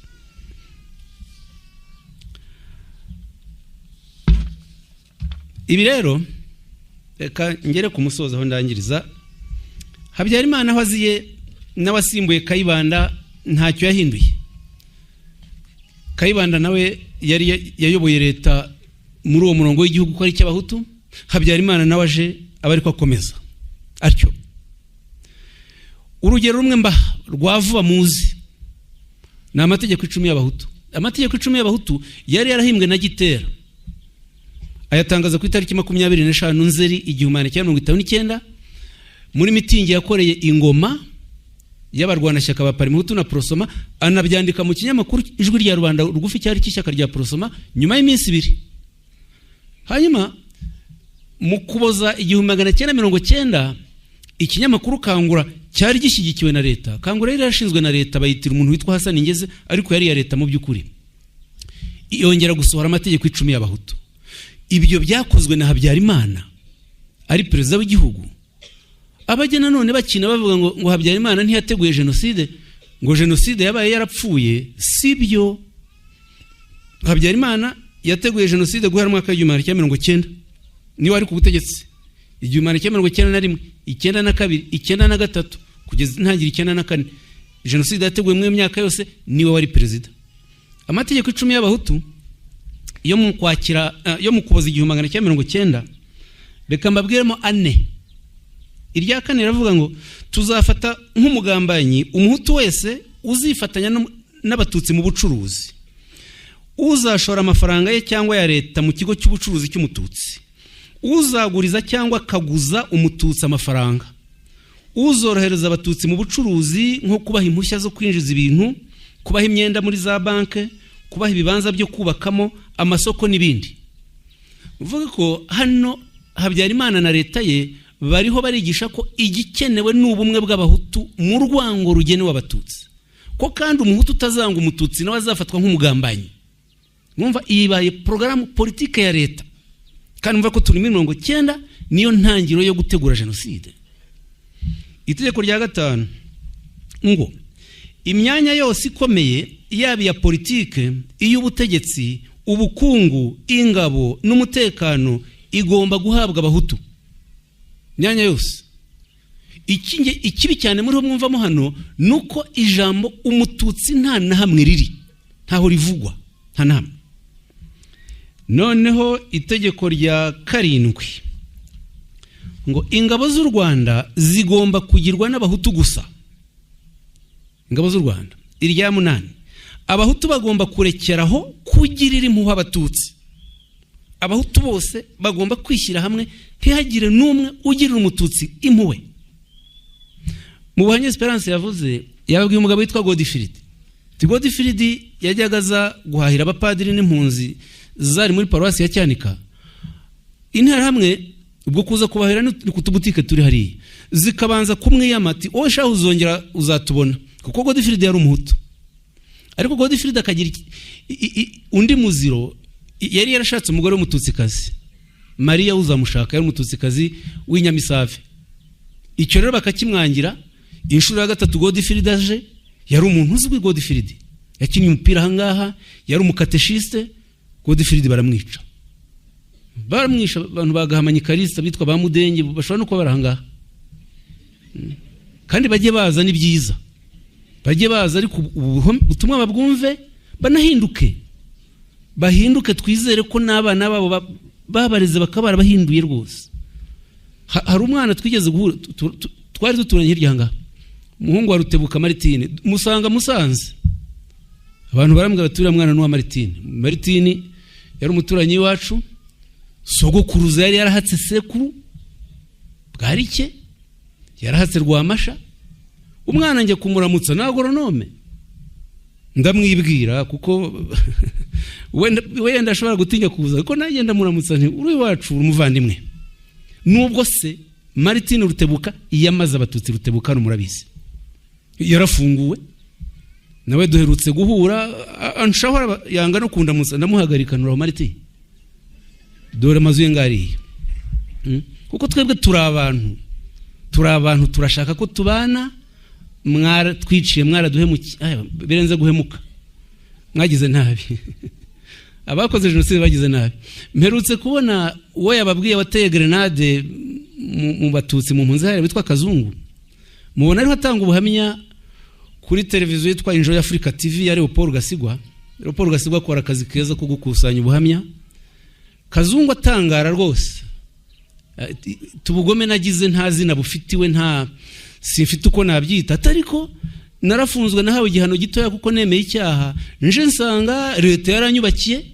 Speaker 1: Ibi rero reka ngere ku musozo aho ndangiriza. Habyarimana aho aziye n'abasimbuye Kayibanda ntacyo yahinduye. Kayibanda nawe yari yayoboye leta muri uwo murongo w'igihugu ko ari icy'Abahutu. Habyarimana nawe aje aba ariko akomeza atyo. Urugero rumwe mbaha rwa vuba muzi ni amategeko 10 y'Abahutu. Amategeko 10 y'Abahutu yari yarahimbwe na Gitera, ayatangaza ku itariki 25 Nzeri 1959 muri mitingi yakoreye ingoma y'abarwanashyaka ba Parimehutu na Prosoma, anabyandika mu kinyamakuru Ijwi rya Rubanda Rugufi cyari cy'ishyaka rya Prosoma nyuma y'iminsi ibiri. Hanyuma Mu Kuboza 1990, ikinyamakuru Kangura cyari gishyigikiwe na leta. Kangura yari yarashinzwe na leta, bayitira umuntu witwa Hassan Ngeze, ariko yari iya leta mu by'ukuri. Yongera gusohora amategeko 10 y'Abahutu. Ibyo byakozwe na Habyarimana ari perezida w'igihugu. Abajya nanone bakina bavuga ngo Habyarimana ntiyateguye jenoside, ngo jenoside yabaye yarapfuye, si byo. Habyarimana yateguye jenoside guhera mu mwaka w'1990, niwe wari ku butegetsi 1991, 92, 93, kugeza intangiriro 94. Jenoside yateguwe muri iyo myaka yose, niwe wari perezida. Amategeko 10 y'Abahutu yo mu Kwakira, yo mu Kuboza 1990, reka mbabwiremo ane. Irya kane riravuga ngo tuzafata nk'umugambanyi Umuhutu wese uzifatanya n'Abatutsi mu bucuruzi, uzashora amafaranga ye cyangwa ya leta mu kigo cy'ubucuruzi cy'Umututsi, uzaguriza cyangwa akaguza Umututsi amafaranga, uzorohereza Abatutsi mu bucuruzi nko kubaha impushya zo kwinjiza ibintu, kubaha imyenda muri za banki, kubaha ibibanza byo kubakamo amasoko n'ibindi. Uvuga ko hano Habyarimana na leta ye bariho barigisha ko igikenewe ni ubumwe bw'Abahutu mu rwango rugenewe Abatutsi, ko kandi Umuhutu utazanga Umututsi nawe azafatwa nk'umugambanyi. Mwumva, iyi ibaye porogaramu politike ya leta, kandi mwumva ko turi muri 90, niyo ntangiriro yo gutegura jenoside. Itegeko rya gatanu ngo imyanya yose ikomeye, yaba iya politike, iy'ubutegetsi, ubukungu, ingabo n'umutekano, igomba guhabwa Abahutu. Imyanya yose. Ikibi cyane muri ho mwumvamo hano ni uko ijambo Umututsi nta na hamwe riri, ntaho rivugwa, nta na hamwe. Noneho itegeko rya karindwi ngo ingabo z'u Rwanda zigomba kugirwa n'Abahutu gusa, ingabo z'u Rwanda. Irya munani, Abahutu bagomba kurekeraho kugirira impuhwe Abatutsi. Abahutu bose bagomba kwishyira hamwe, ntihagire n'umwe ugirira Umututsi impuhwe. Mu buhamya Esperance yavuze, yababwiye umugabo witwa Godifiridi. Godifiridi yajyaga aza guhahira abapadiri n'impunzi zari muri paruwasi ya Cyanika. Interahamwe ubwo kuza kubahira ni ku tubutike turi hariya, zikabanza kumwiyama ati: "Wowe shahu, uzongera uzatubona," kuko Godifiridi yari Umuhutu. Ariko Godifiridi akagira undi muziro: yari yarashatse umugore w'Umututsikazi, Mariya Uzamushaka, yari Umututsikazi w'inyamisave. Icyo rero bakakimwangira. Inshuro ya gatatu Godifiridi aje, yari umuntu uzwi, Godifiridi yakinnye umupira ahangaha, yari umukateshiste, Godifiridi baramwica. Baramwisha abantu bagahamanya ikarisa bitwa ba Mudenge, bashobora no kuba bari ahangaha. Kandi bajye baza, ni byiza bajye baza, ariko ubutumwa babwumve, banahinduke, bahinduke. Twizere ko n'abana babo babareze bakaba barabahinduye rwose. Hari umwana twigeze guhura, twari duturanye hirya ahangaha, umuhungu wa Rutebuka Maritini, musanga Musanze. Abantu barambwira bati: "Uriya mwana ni uwa Maritini." Maritini yari umuturanyi w'iwacu, sogokuruza yari yarahatse sekuru Bwarike, yarahatse Rwamasha. Umwana njya kumuramutsa ni agoronome, ndamwibwira kuko wenda ashobora gutinya kuza, kuko nanjye ndamuramutsa nti: "Uri iwacu, uri umuvandimwe." Nubwo se Maritini Rutebuka yamaze Abatutsi, Rutebuka hano murabizi, yarafunguwe nawe duherutse guhura, anshahora yanga no kundamutsa, ndamuhagarika: "Nuraho Maritini, dore amazu ye ngariya." Kuko twebwe turi abantu, turi abantu, turashaka ko tubana. Mwaratwiciye, mwaraduhemukiye, birenze guhemuka, mwagize nabi. Abakoze jenoside bagize nabi. Mperutse kubona uwo yababwiye wateye grenade mu Batutsi mu mpunzi hariya witwa Kazungu, mubona ariho atanga ubuhamya kuri televiziyo yitwa Enjoy Africa TV ya Leopold Gasigwa. Leopold Gasigwa akora akazi keza ko gukusanya ubuhamya. Kazungu atangara rwose, tubugome nagize nta zina bufitiwe, nta simfite uko nabyita, atariko narafunzwe, nahawe igihano gitoya kuko nemeye icyaha. Nje nsanga leta yaranyubakiye,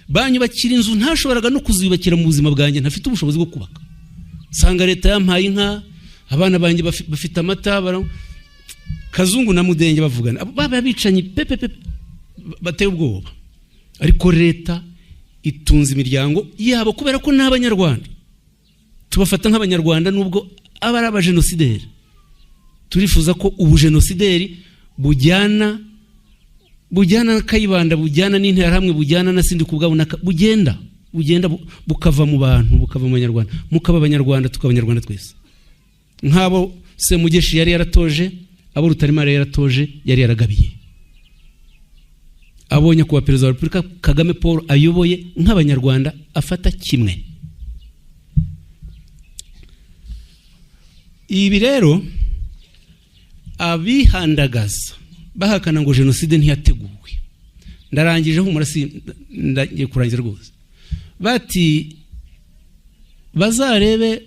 Speaker 1: banyubakira inzu ntashoboraga no kuzubakira mu buzima bwanjye, ntafite ubushobozi bwo kubaka. Nsanga leta yampaye inka, abana banjye bafite amata. Kazungu na Mudenge bavugana, baba bicanyi pepe pepe bateye ubwoba, ariko leta itunze imiryango yabo kubera ko ni Abanyarwanda. Tubafata nk'Abanyarwanda nubwo aba ari abajenosideri. Turifuza ko ubujenosideri bujyana na Kayibanda, bujyana n'Interahamwe, bujyana na Sindikubwabo, bugenda bukava mu bantu, bukava mu Banyarwanda, mukaba Abanyarwanda, tukaba Abanyarwanda twese, nk'abo Semugeshi yari yaratoje, abo Rutaremara yari yaratoje, yari yaragabiye, abo Nyakubahwa Perezida wa Repubulika Kagame Paul ayoboye nk'Abanyarwanda afata kimwe. Ibi rero abihandagaza bahakana ngo jenoside ntiyateguwe, ndarangije, humura, si ndagiye kurangiza rwose. Bati bazarebe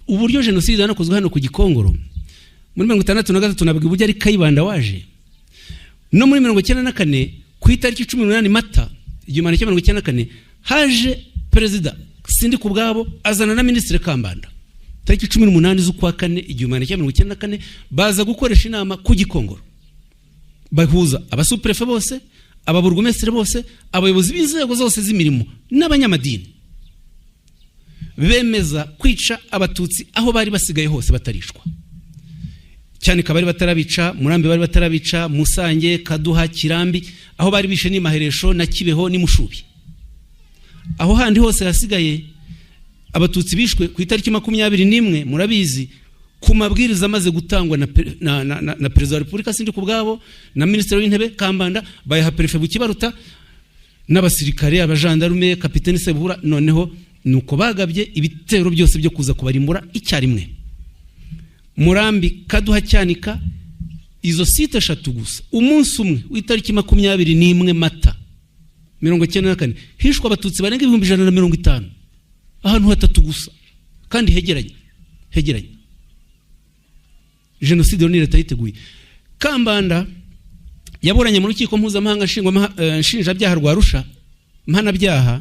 Speaker 1: uburyo jenoside yanakozwe hano ku Gikongoro muri 63, nabwo uburyo ari Kayibanda waje, no muri 94, ku itariki 18 Mata 1994, haje Perezida Sindikubwabo azana na Minisitiri Kambanda, tariki 18 z'ukwa kane 1994, baza gukoresha inama ku Gikongoro, bahuza abasuperefe bose, ababurugumesitiri bose, abayobozi b'inzego zose z'imirimo n'abanyamadini, bemeza kwica Abatutsi aho bari basigaye hose batarishwa. Cyane bari batarabica Murambi, bari batarabica Musange, Kaduha, Kirambi, aho bari bishe ni Maheresho na Kibeho n'imushubi. Aho handi hose hasigaye Abatutsi bishwe ku itariki 21, murabizi, ku mabwiriza amaze gutangwa na Perezida wa Repubulika Sindikubwabo na Minisitiri w'Intebe Kambanda, bayaha Perefe Bukibaruta n'abasirikare, abajandarume, Kapiteni Sebuhura. Noneho nuko bagabye ibitero byose byo kuza kubarimbura icyarimwe. Murambi, Kaduha, Cyanika, izo site eshatu gusa, umunsi umwe w'itariki 21 Mata 94, hishwe Abatutsi barenga 150,000, ahantu hatatu gusa kandi hegeranye hegeranye. Jenoside ni leta yiteguye. Kambanda yaburanye mu Rukiko Mpuzamahanga Nshinjabyaha rwa Arusha, mpanabyaha,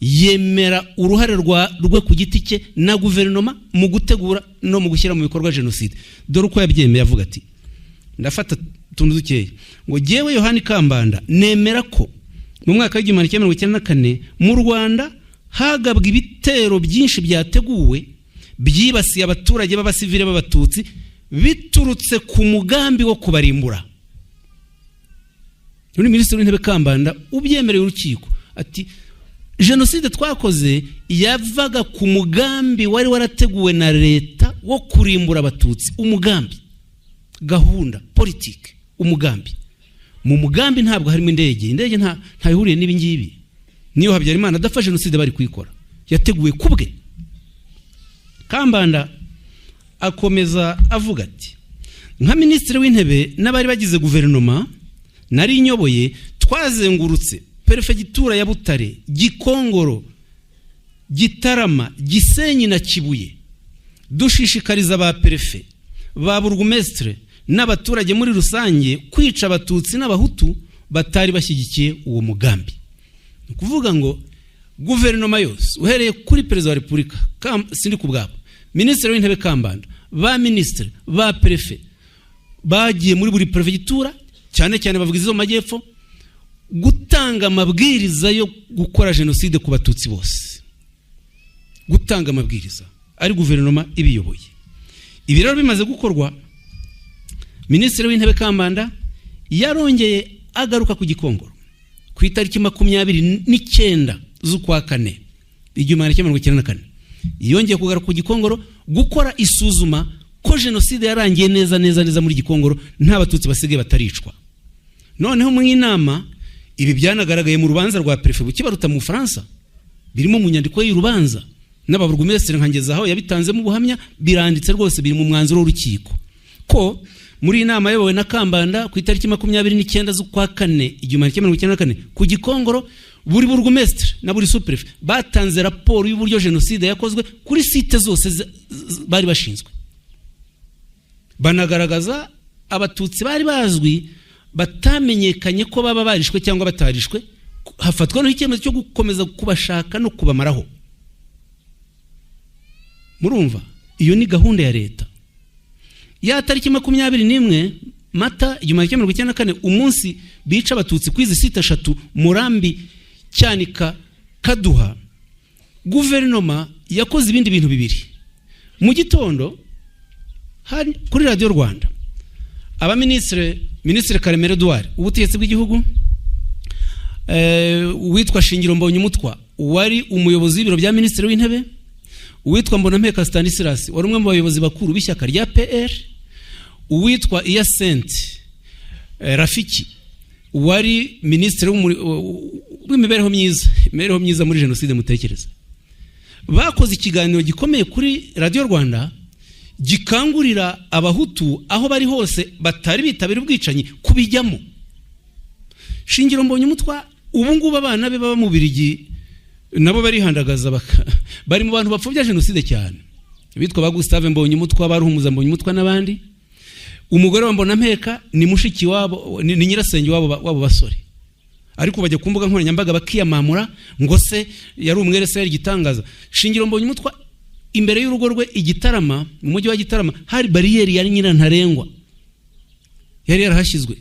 Speaker 1: yemera uruhare rwe ku giti cye na guverinoma mu gutegura no mu gushyira mu bikorwa jenoside. Dore uko yabyemeye, avuga ati, ndafata utuntu dukeya, ngo: "Jyewe Yohani Kambanda nemera ko mu mwaka w'1994 mu Rwanda hagabwa ibitero byinshi byateguwe byibasiye abaturage b'abasivile b'Abatutsi biturutse ku mugambi wo kubarimbura." Uyu ni Minisitiri w'Intebe Kambanda ubyemereye urukiko, ati jenoside twakoze yavaga ku mugambi wari warateguwe na leta wo kurimbura Abatutsi. Umugambi, gahunda politike, umugambi. Mu mugambi ntabwo harimo indege. Indege nta ihuriye n'ibi ngibi. Niyo Habyarimana adapfa, jenoside bari kuyikora, yateguwe ku bwe. Kambanda akomeza avuga ati: "Nka Minisitiri w'Intebe n'abari bagize guverinoma nari nyoboye, twazengurutse Perefegitura ya Butare, Gikongoro, Gitarama, Gisenyi na Kibuye, dushishikariza ba perefe, ba burugumesitire n'abaturage muri rusange kwica Abatutsi n'Abahutu batari bashyigikiye uwo mugambi." Ni ukuvuga ngo guverinoma yose, uhereye kuri Perezida wa Repubulika Sindikubwabo, Minisitiri w'Intebe Kambanda, ba minisitiri, ba perefe, bagiye muri buri perefegitura, cyane cyane bavuga izo mu majyepfo, gutanga amabwiriza yo gukora jenoside ku Batutsi bose, gutanga amabwiriza ari guverinoma ibiyoboye. Ibi rero bimaze gukorwa, Minisitiri w'Intebe Kambanda yarongeye agaruka ku Gikongoro ku itariki 29 z'ukwa kane 1994. Yongeye kugaruka ku Gikongoro gukora isuzuma ko jenoside yarangiye neza neza neza muri Gikongoro, nta Batutsi basigaye bataricwa. Noneho mu inama, ibi byanagaragaye mu rubanza rwa Perefe Bukibaruta mu Bufaransa, birimo mu nyandiko y'urubanza, n'ababurugumesitiri nka Ngezaho yabitanzemo ubuhamya, biranditse rwose, biri mu mwanzuro w'urukiko, ko muri iyi nama yayobowe na Kambanda ku itariki 29 z'ukwa kane 1994 ku Gikongoro, buri burugumesitiri na buri superefe batanze raporo y'uburyo jenoside yakozwe kuri site zose bari bashinzwe, banagaragaza Abatutsi bari bazwi batamenyekanye ko baba barishwe cyangwa batarishwe, hafatwa n'icyemezo cyo gukomeza kubashaka no kubamaraho. Murumva iyo ni gahunda ya leta. Ya tariki 21 Mata 1994, umunsi bica Abatutsi ku izi site eshatu, Murambi, Cyanika, Kaduha. Guverinoma yakoze ibindi bintu bibiri. Mu gitondo hari kuri Radiyo Rwanda abaminisitiri, Minisitiri Karemera Edouard ubutegetsi bw'igihugu, uwitwa Shingiro Mbonyumutwa wari umuyobozi w'ibiro bya Minisitiri w'Intebe, uwitwa Mbonampeka Stanislas wari umwe mu bayobozi bakuru b'ishyaka rya PR, uwitwa Hyacinthe Rafiki wari minisitiri w'imibereho myiza, imibereho myiza muri jenoside mutekereza, bakoze ikiganiro gikomeye kuri Radiyo Rwanda gikangurira Abahutu aho bari hose batari bitabira ubwicanyi kubijyamo. Shingiro Mbonyumutwa, ubu ngubu abana be baba mu Birigi, nabo barihandagaza, bari mu bantu bapfobya jenoside cyane, bitwa ba Gustave Mbonyumutwa, ba Ruhumuza Mbonyumutwa n'abandi. Umugore wa Mbonampeka ni mushiki wabo, ni nyirasenge wabo basore, ariko bajya ku mbuga nkoranyambaga bakiyamamura ngo se yari umwere, se yari igitangaza. Shingiro Mbonyumutwa, imbere y'urugo rwe i Gitarama, mu mujyi wa Gitarama, hari bariyeri yari nyirantarengwa yari yarahashyizwe.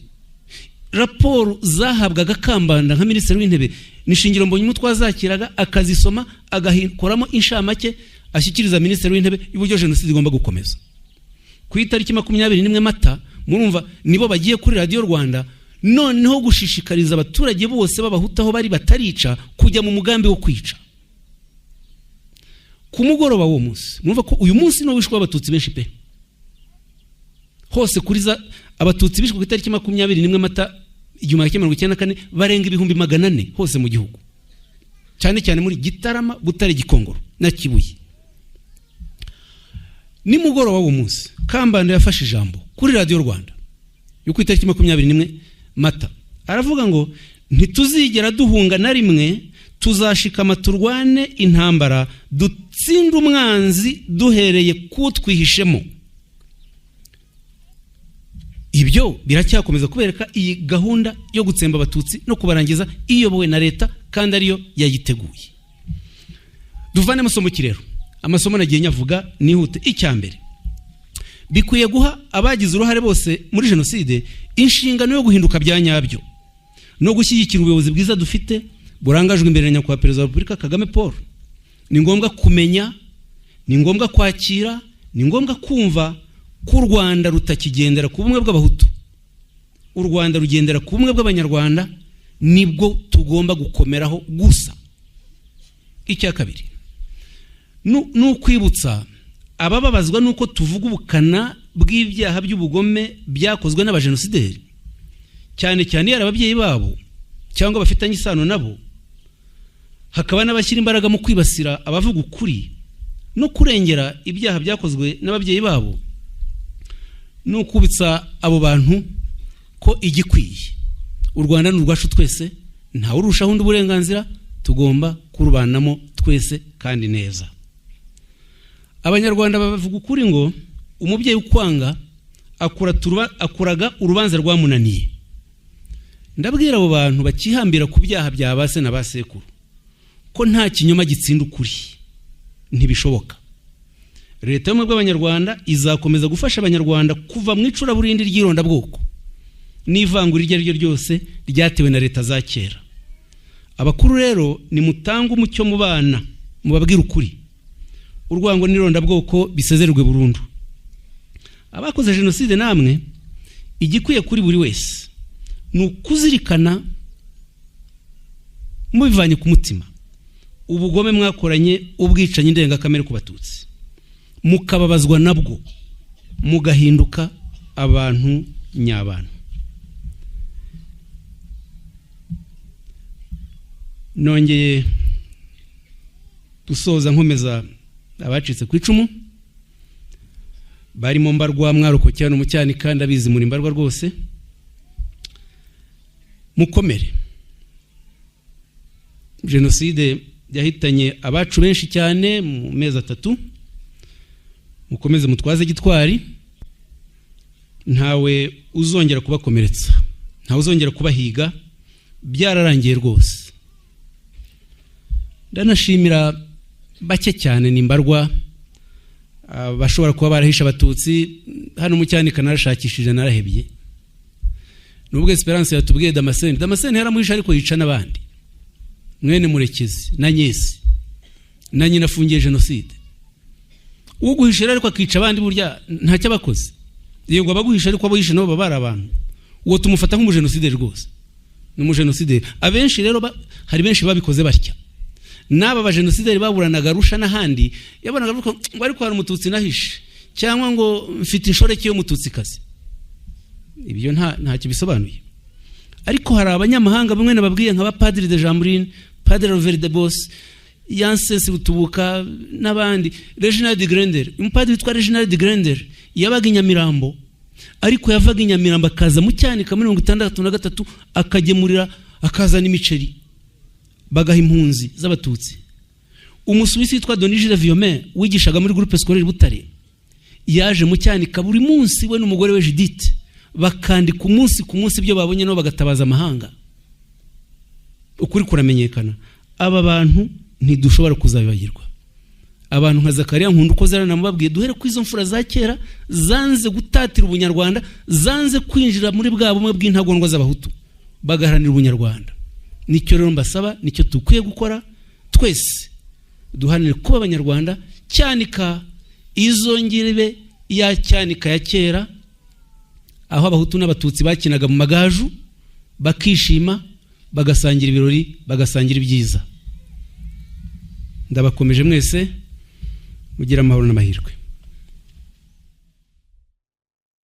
Speaker 1: Raporo zahabwaga Kambanda nka Minisitiri w'Intebe ni Shingiro Mbonyumutwa wazakiraga, akazisoma, agakoramo inshamake ashyikiriza Minisitiri w'Intebe y'uburyo jenoside igomba gukomeza. Ku itariki 21 Mata, murumva nibo bagiye kuri Radiyo Rwanda noneho gushishikariza abaturage bose b'Abahutu aho bari batarica kujya mu mugambi wo kwica. Ku mugoroba w'uwo munsi, murumva ko uyu munsi niwo wishwe Abatutsi benshi pe hose kuri za Abatutsi bishwe ku itariki 21 Mata 1994 barenga 400,000 hose mu gihugu, cyane cyane muri Gitarama, Butare, Gikongoro na Kibuye. Nimugoroba w'uwo munsi, Kambanda yafashe ijambo kuri Radiyo Rwanda yo ku itariki 21 Mata, aravuga ngo: "Ntituzigera duhunga na rimwe, tuzashikama turwane intambara, dutsinde umwanzi duhereye kutwihishemo." Ibyo biracyakomeza kubereka iyi gahunda yo gutsemba Abatutsi no kubarangiza iyobowe na leta kandi ariyo yayiteguye. Duvane amasomo ki rero? Amasomo nagiye nyavuga nihute. Icya mbere, bikwiye guha abagize uruhare bose muri jenoside inshingano yo guhinduka bya nyabyo no gushyigikira ubuyobozi bwiza dufite burangajwe imbere na Nyakubahwa Perezida wa Repubulika Kagame Paul. Ni ngombwa kumenya, ni ngombwa kwakira, ni ngombwa kumva ko u Rwanda rutakigendera ku bumwe bw'Abahutu. U Rwanda rugendera ku bumwe bw'Abanyarwanda, nibwo tugomba gukomeraho gusa. Icya kabiri ni ukwibutsa abababazwa n'uko tuvuga ubukana bw'ibyaha by'ubugome byakozwe n'abajenosideri, cyane cyane iyo ari ababyeyi babo cyangwa bafitanye isano nabo, hakaba n'abashyira imbaraga mu kwibasira abavuga ukuri no kurengera ibyaha byakozwe n'ababyeyi babo, ni ukubitsa abo bantu ko igikwiye, u Rwanda ni urwacu twese, ntawe urushaho undi uburenganzira, tugomba kurubanamo twese kandi neza. Abanyarwanda bavuga ukuri ngo umubyeyi ukwanga akuraga urubanza rwamunaniye. Ndabwira abo bantu bakihambira ku byaha bya ba se na ba sekuru ko nta kinyoma gitsinda ukuri, ntibishoboka. Leta y'Ubumwe bw'Abanyarwanda izakomeza gufasha Abanyarwanda kuva mu icuraburindi ry'irondabwoko n'ivangura iryo ari ryo ryose ryatewe na leta za kera. Abakuru rero, nimutange umucyo mu bana, mubabwire ukuri, urwango n'irondabwoko bisezererwe burundu. Abakoze jenoside namwe, igikwiye kuri buri wese ni ukuzirikana mubivanye ku mutima ubugome mwakoranye, ubwicanyi ndengakamere ku Batutsi, mukababazwa nabwo, mugahinduka abantu nyabantu. Nongeye gusoza nkomeza abacitse ku icumu barimo mbarwa mwarokokeye hano mu Cyanika, ndabizi muri mbarwa rwose, mukomere. Jenoside yahitanye abacu benshi cyane mu mezi 3. Mukomeze mutwaze gitwari, ntawe uzongera kubakomeretsa, ntawe uzongera kubahiga, byararangiye rwose. Ndanashimira bake cyane ni mbarwa bashobora kuba barahishe Abatutsi hano mu Cyanika. Narashakishije narahebye, nubwo Esperance yatubwiye Damascene, Damascene yaramuhishe ariko yica n'abandi, mwene Murekezi na Nyesi. Na nyina afungiye jenoside. Uguhisha rero ariko akica abandi, burya ntacyo abakoze. Yego abaguhisha, ariko abo yishe nabo baba bari abantu. Uwo tumufata nk'umujenosideri rwose, ni umujenosideri. Abenshi rero hari benshi babikoze batya. N'aba bajenosideri baburanaga Arusha n'ahandi, yabonaga avuga ngo ariko hari Umututsi nahishe, cyangwa ngo mfite inshoreke y'Umututsikazi. Ibyo ntacyo bisobanuye. Ariko hari abanyamahanga bamwe nababwiye, nka ba Padiri de Jambrine, Padiri Robert de Bos, Janssens Rutubuka n'abandi, Reginald Grendel. Umupadiri witwa Reginald Grendel yabaga i Nyamirambo, ariko yavaga i Nyamirambo akaza mu Cyanika muri 63, akagemurira, akazana imiceri bagaha impunzi z'Abatutsi. Umusuwisi witwa Donigile Viomen wigishaga muri Groupe Scolaire Butare yaje mu Cyanika buri munsi, we n'umugore we Judith, bakandika umunsi ku munsi ibyo babonye, nabo bagatabaza amahanga. Ukuri kuramenyekana. Aba bantu ntidushobora kuzabibagirwa. Abantu nka Zakariya Nkunda uko zaranamubabwiye, duhere ku izo mfura za kera zanze gutatira ubunyarwanda, zanze kwinjira muri bwa bumwe bw'intagondwa z'Abahutu, bagaharanira ubunyarwanda. Nicyo rero mbasaba, nicyo dukwiye gukora twese, duharanire kuba Abanyarwanda. Cyanika izongere ya Cyanika ya kera, aho Abahutu n'Abatutsi bakinaga mu magaju, bakishima, bagasangira ibirori, bagasangira ibyiza. Ndabakomeje mwese, mugire amahoro n'amahirwe.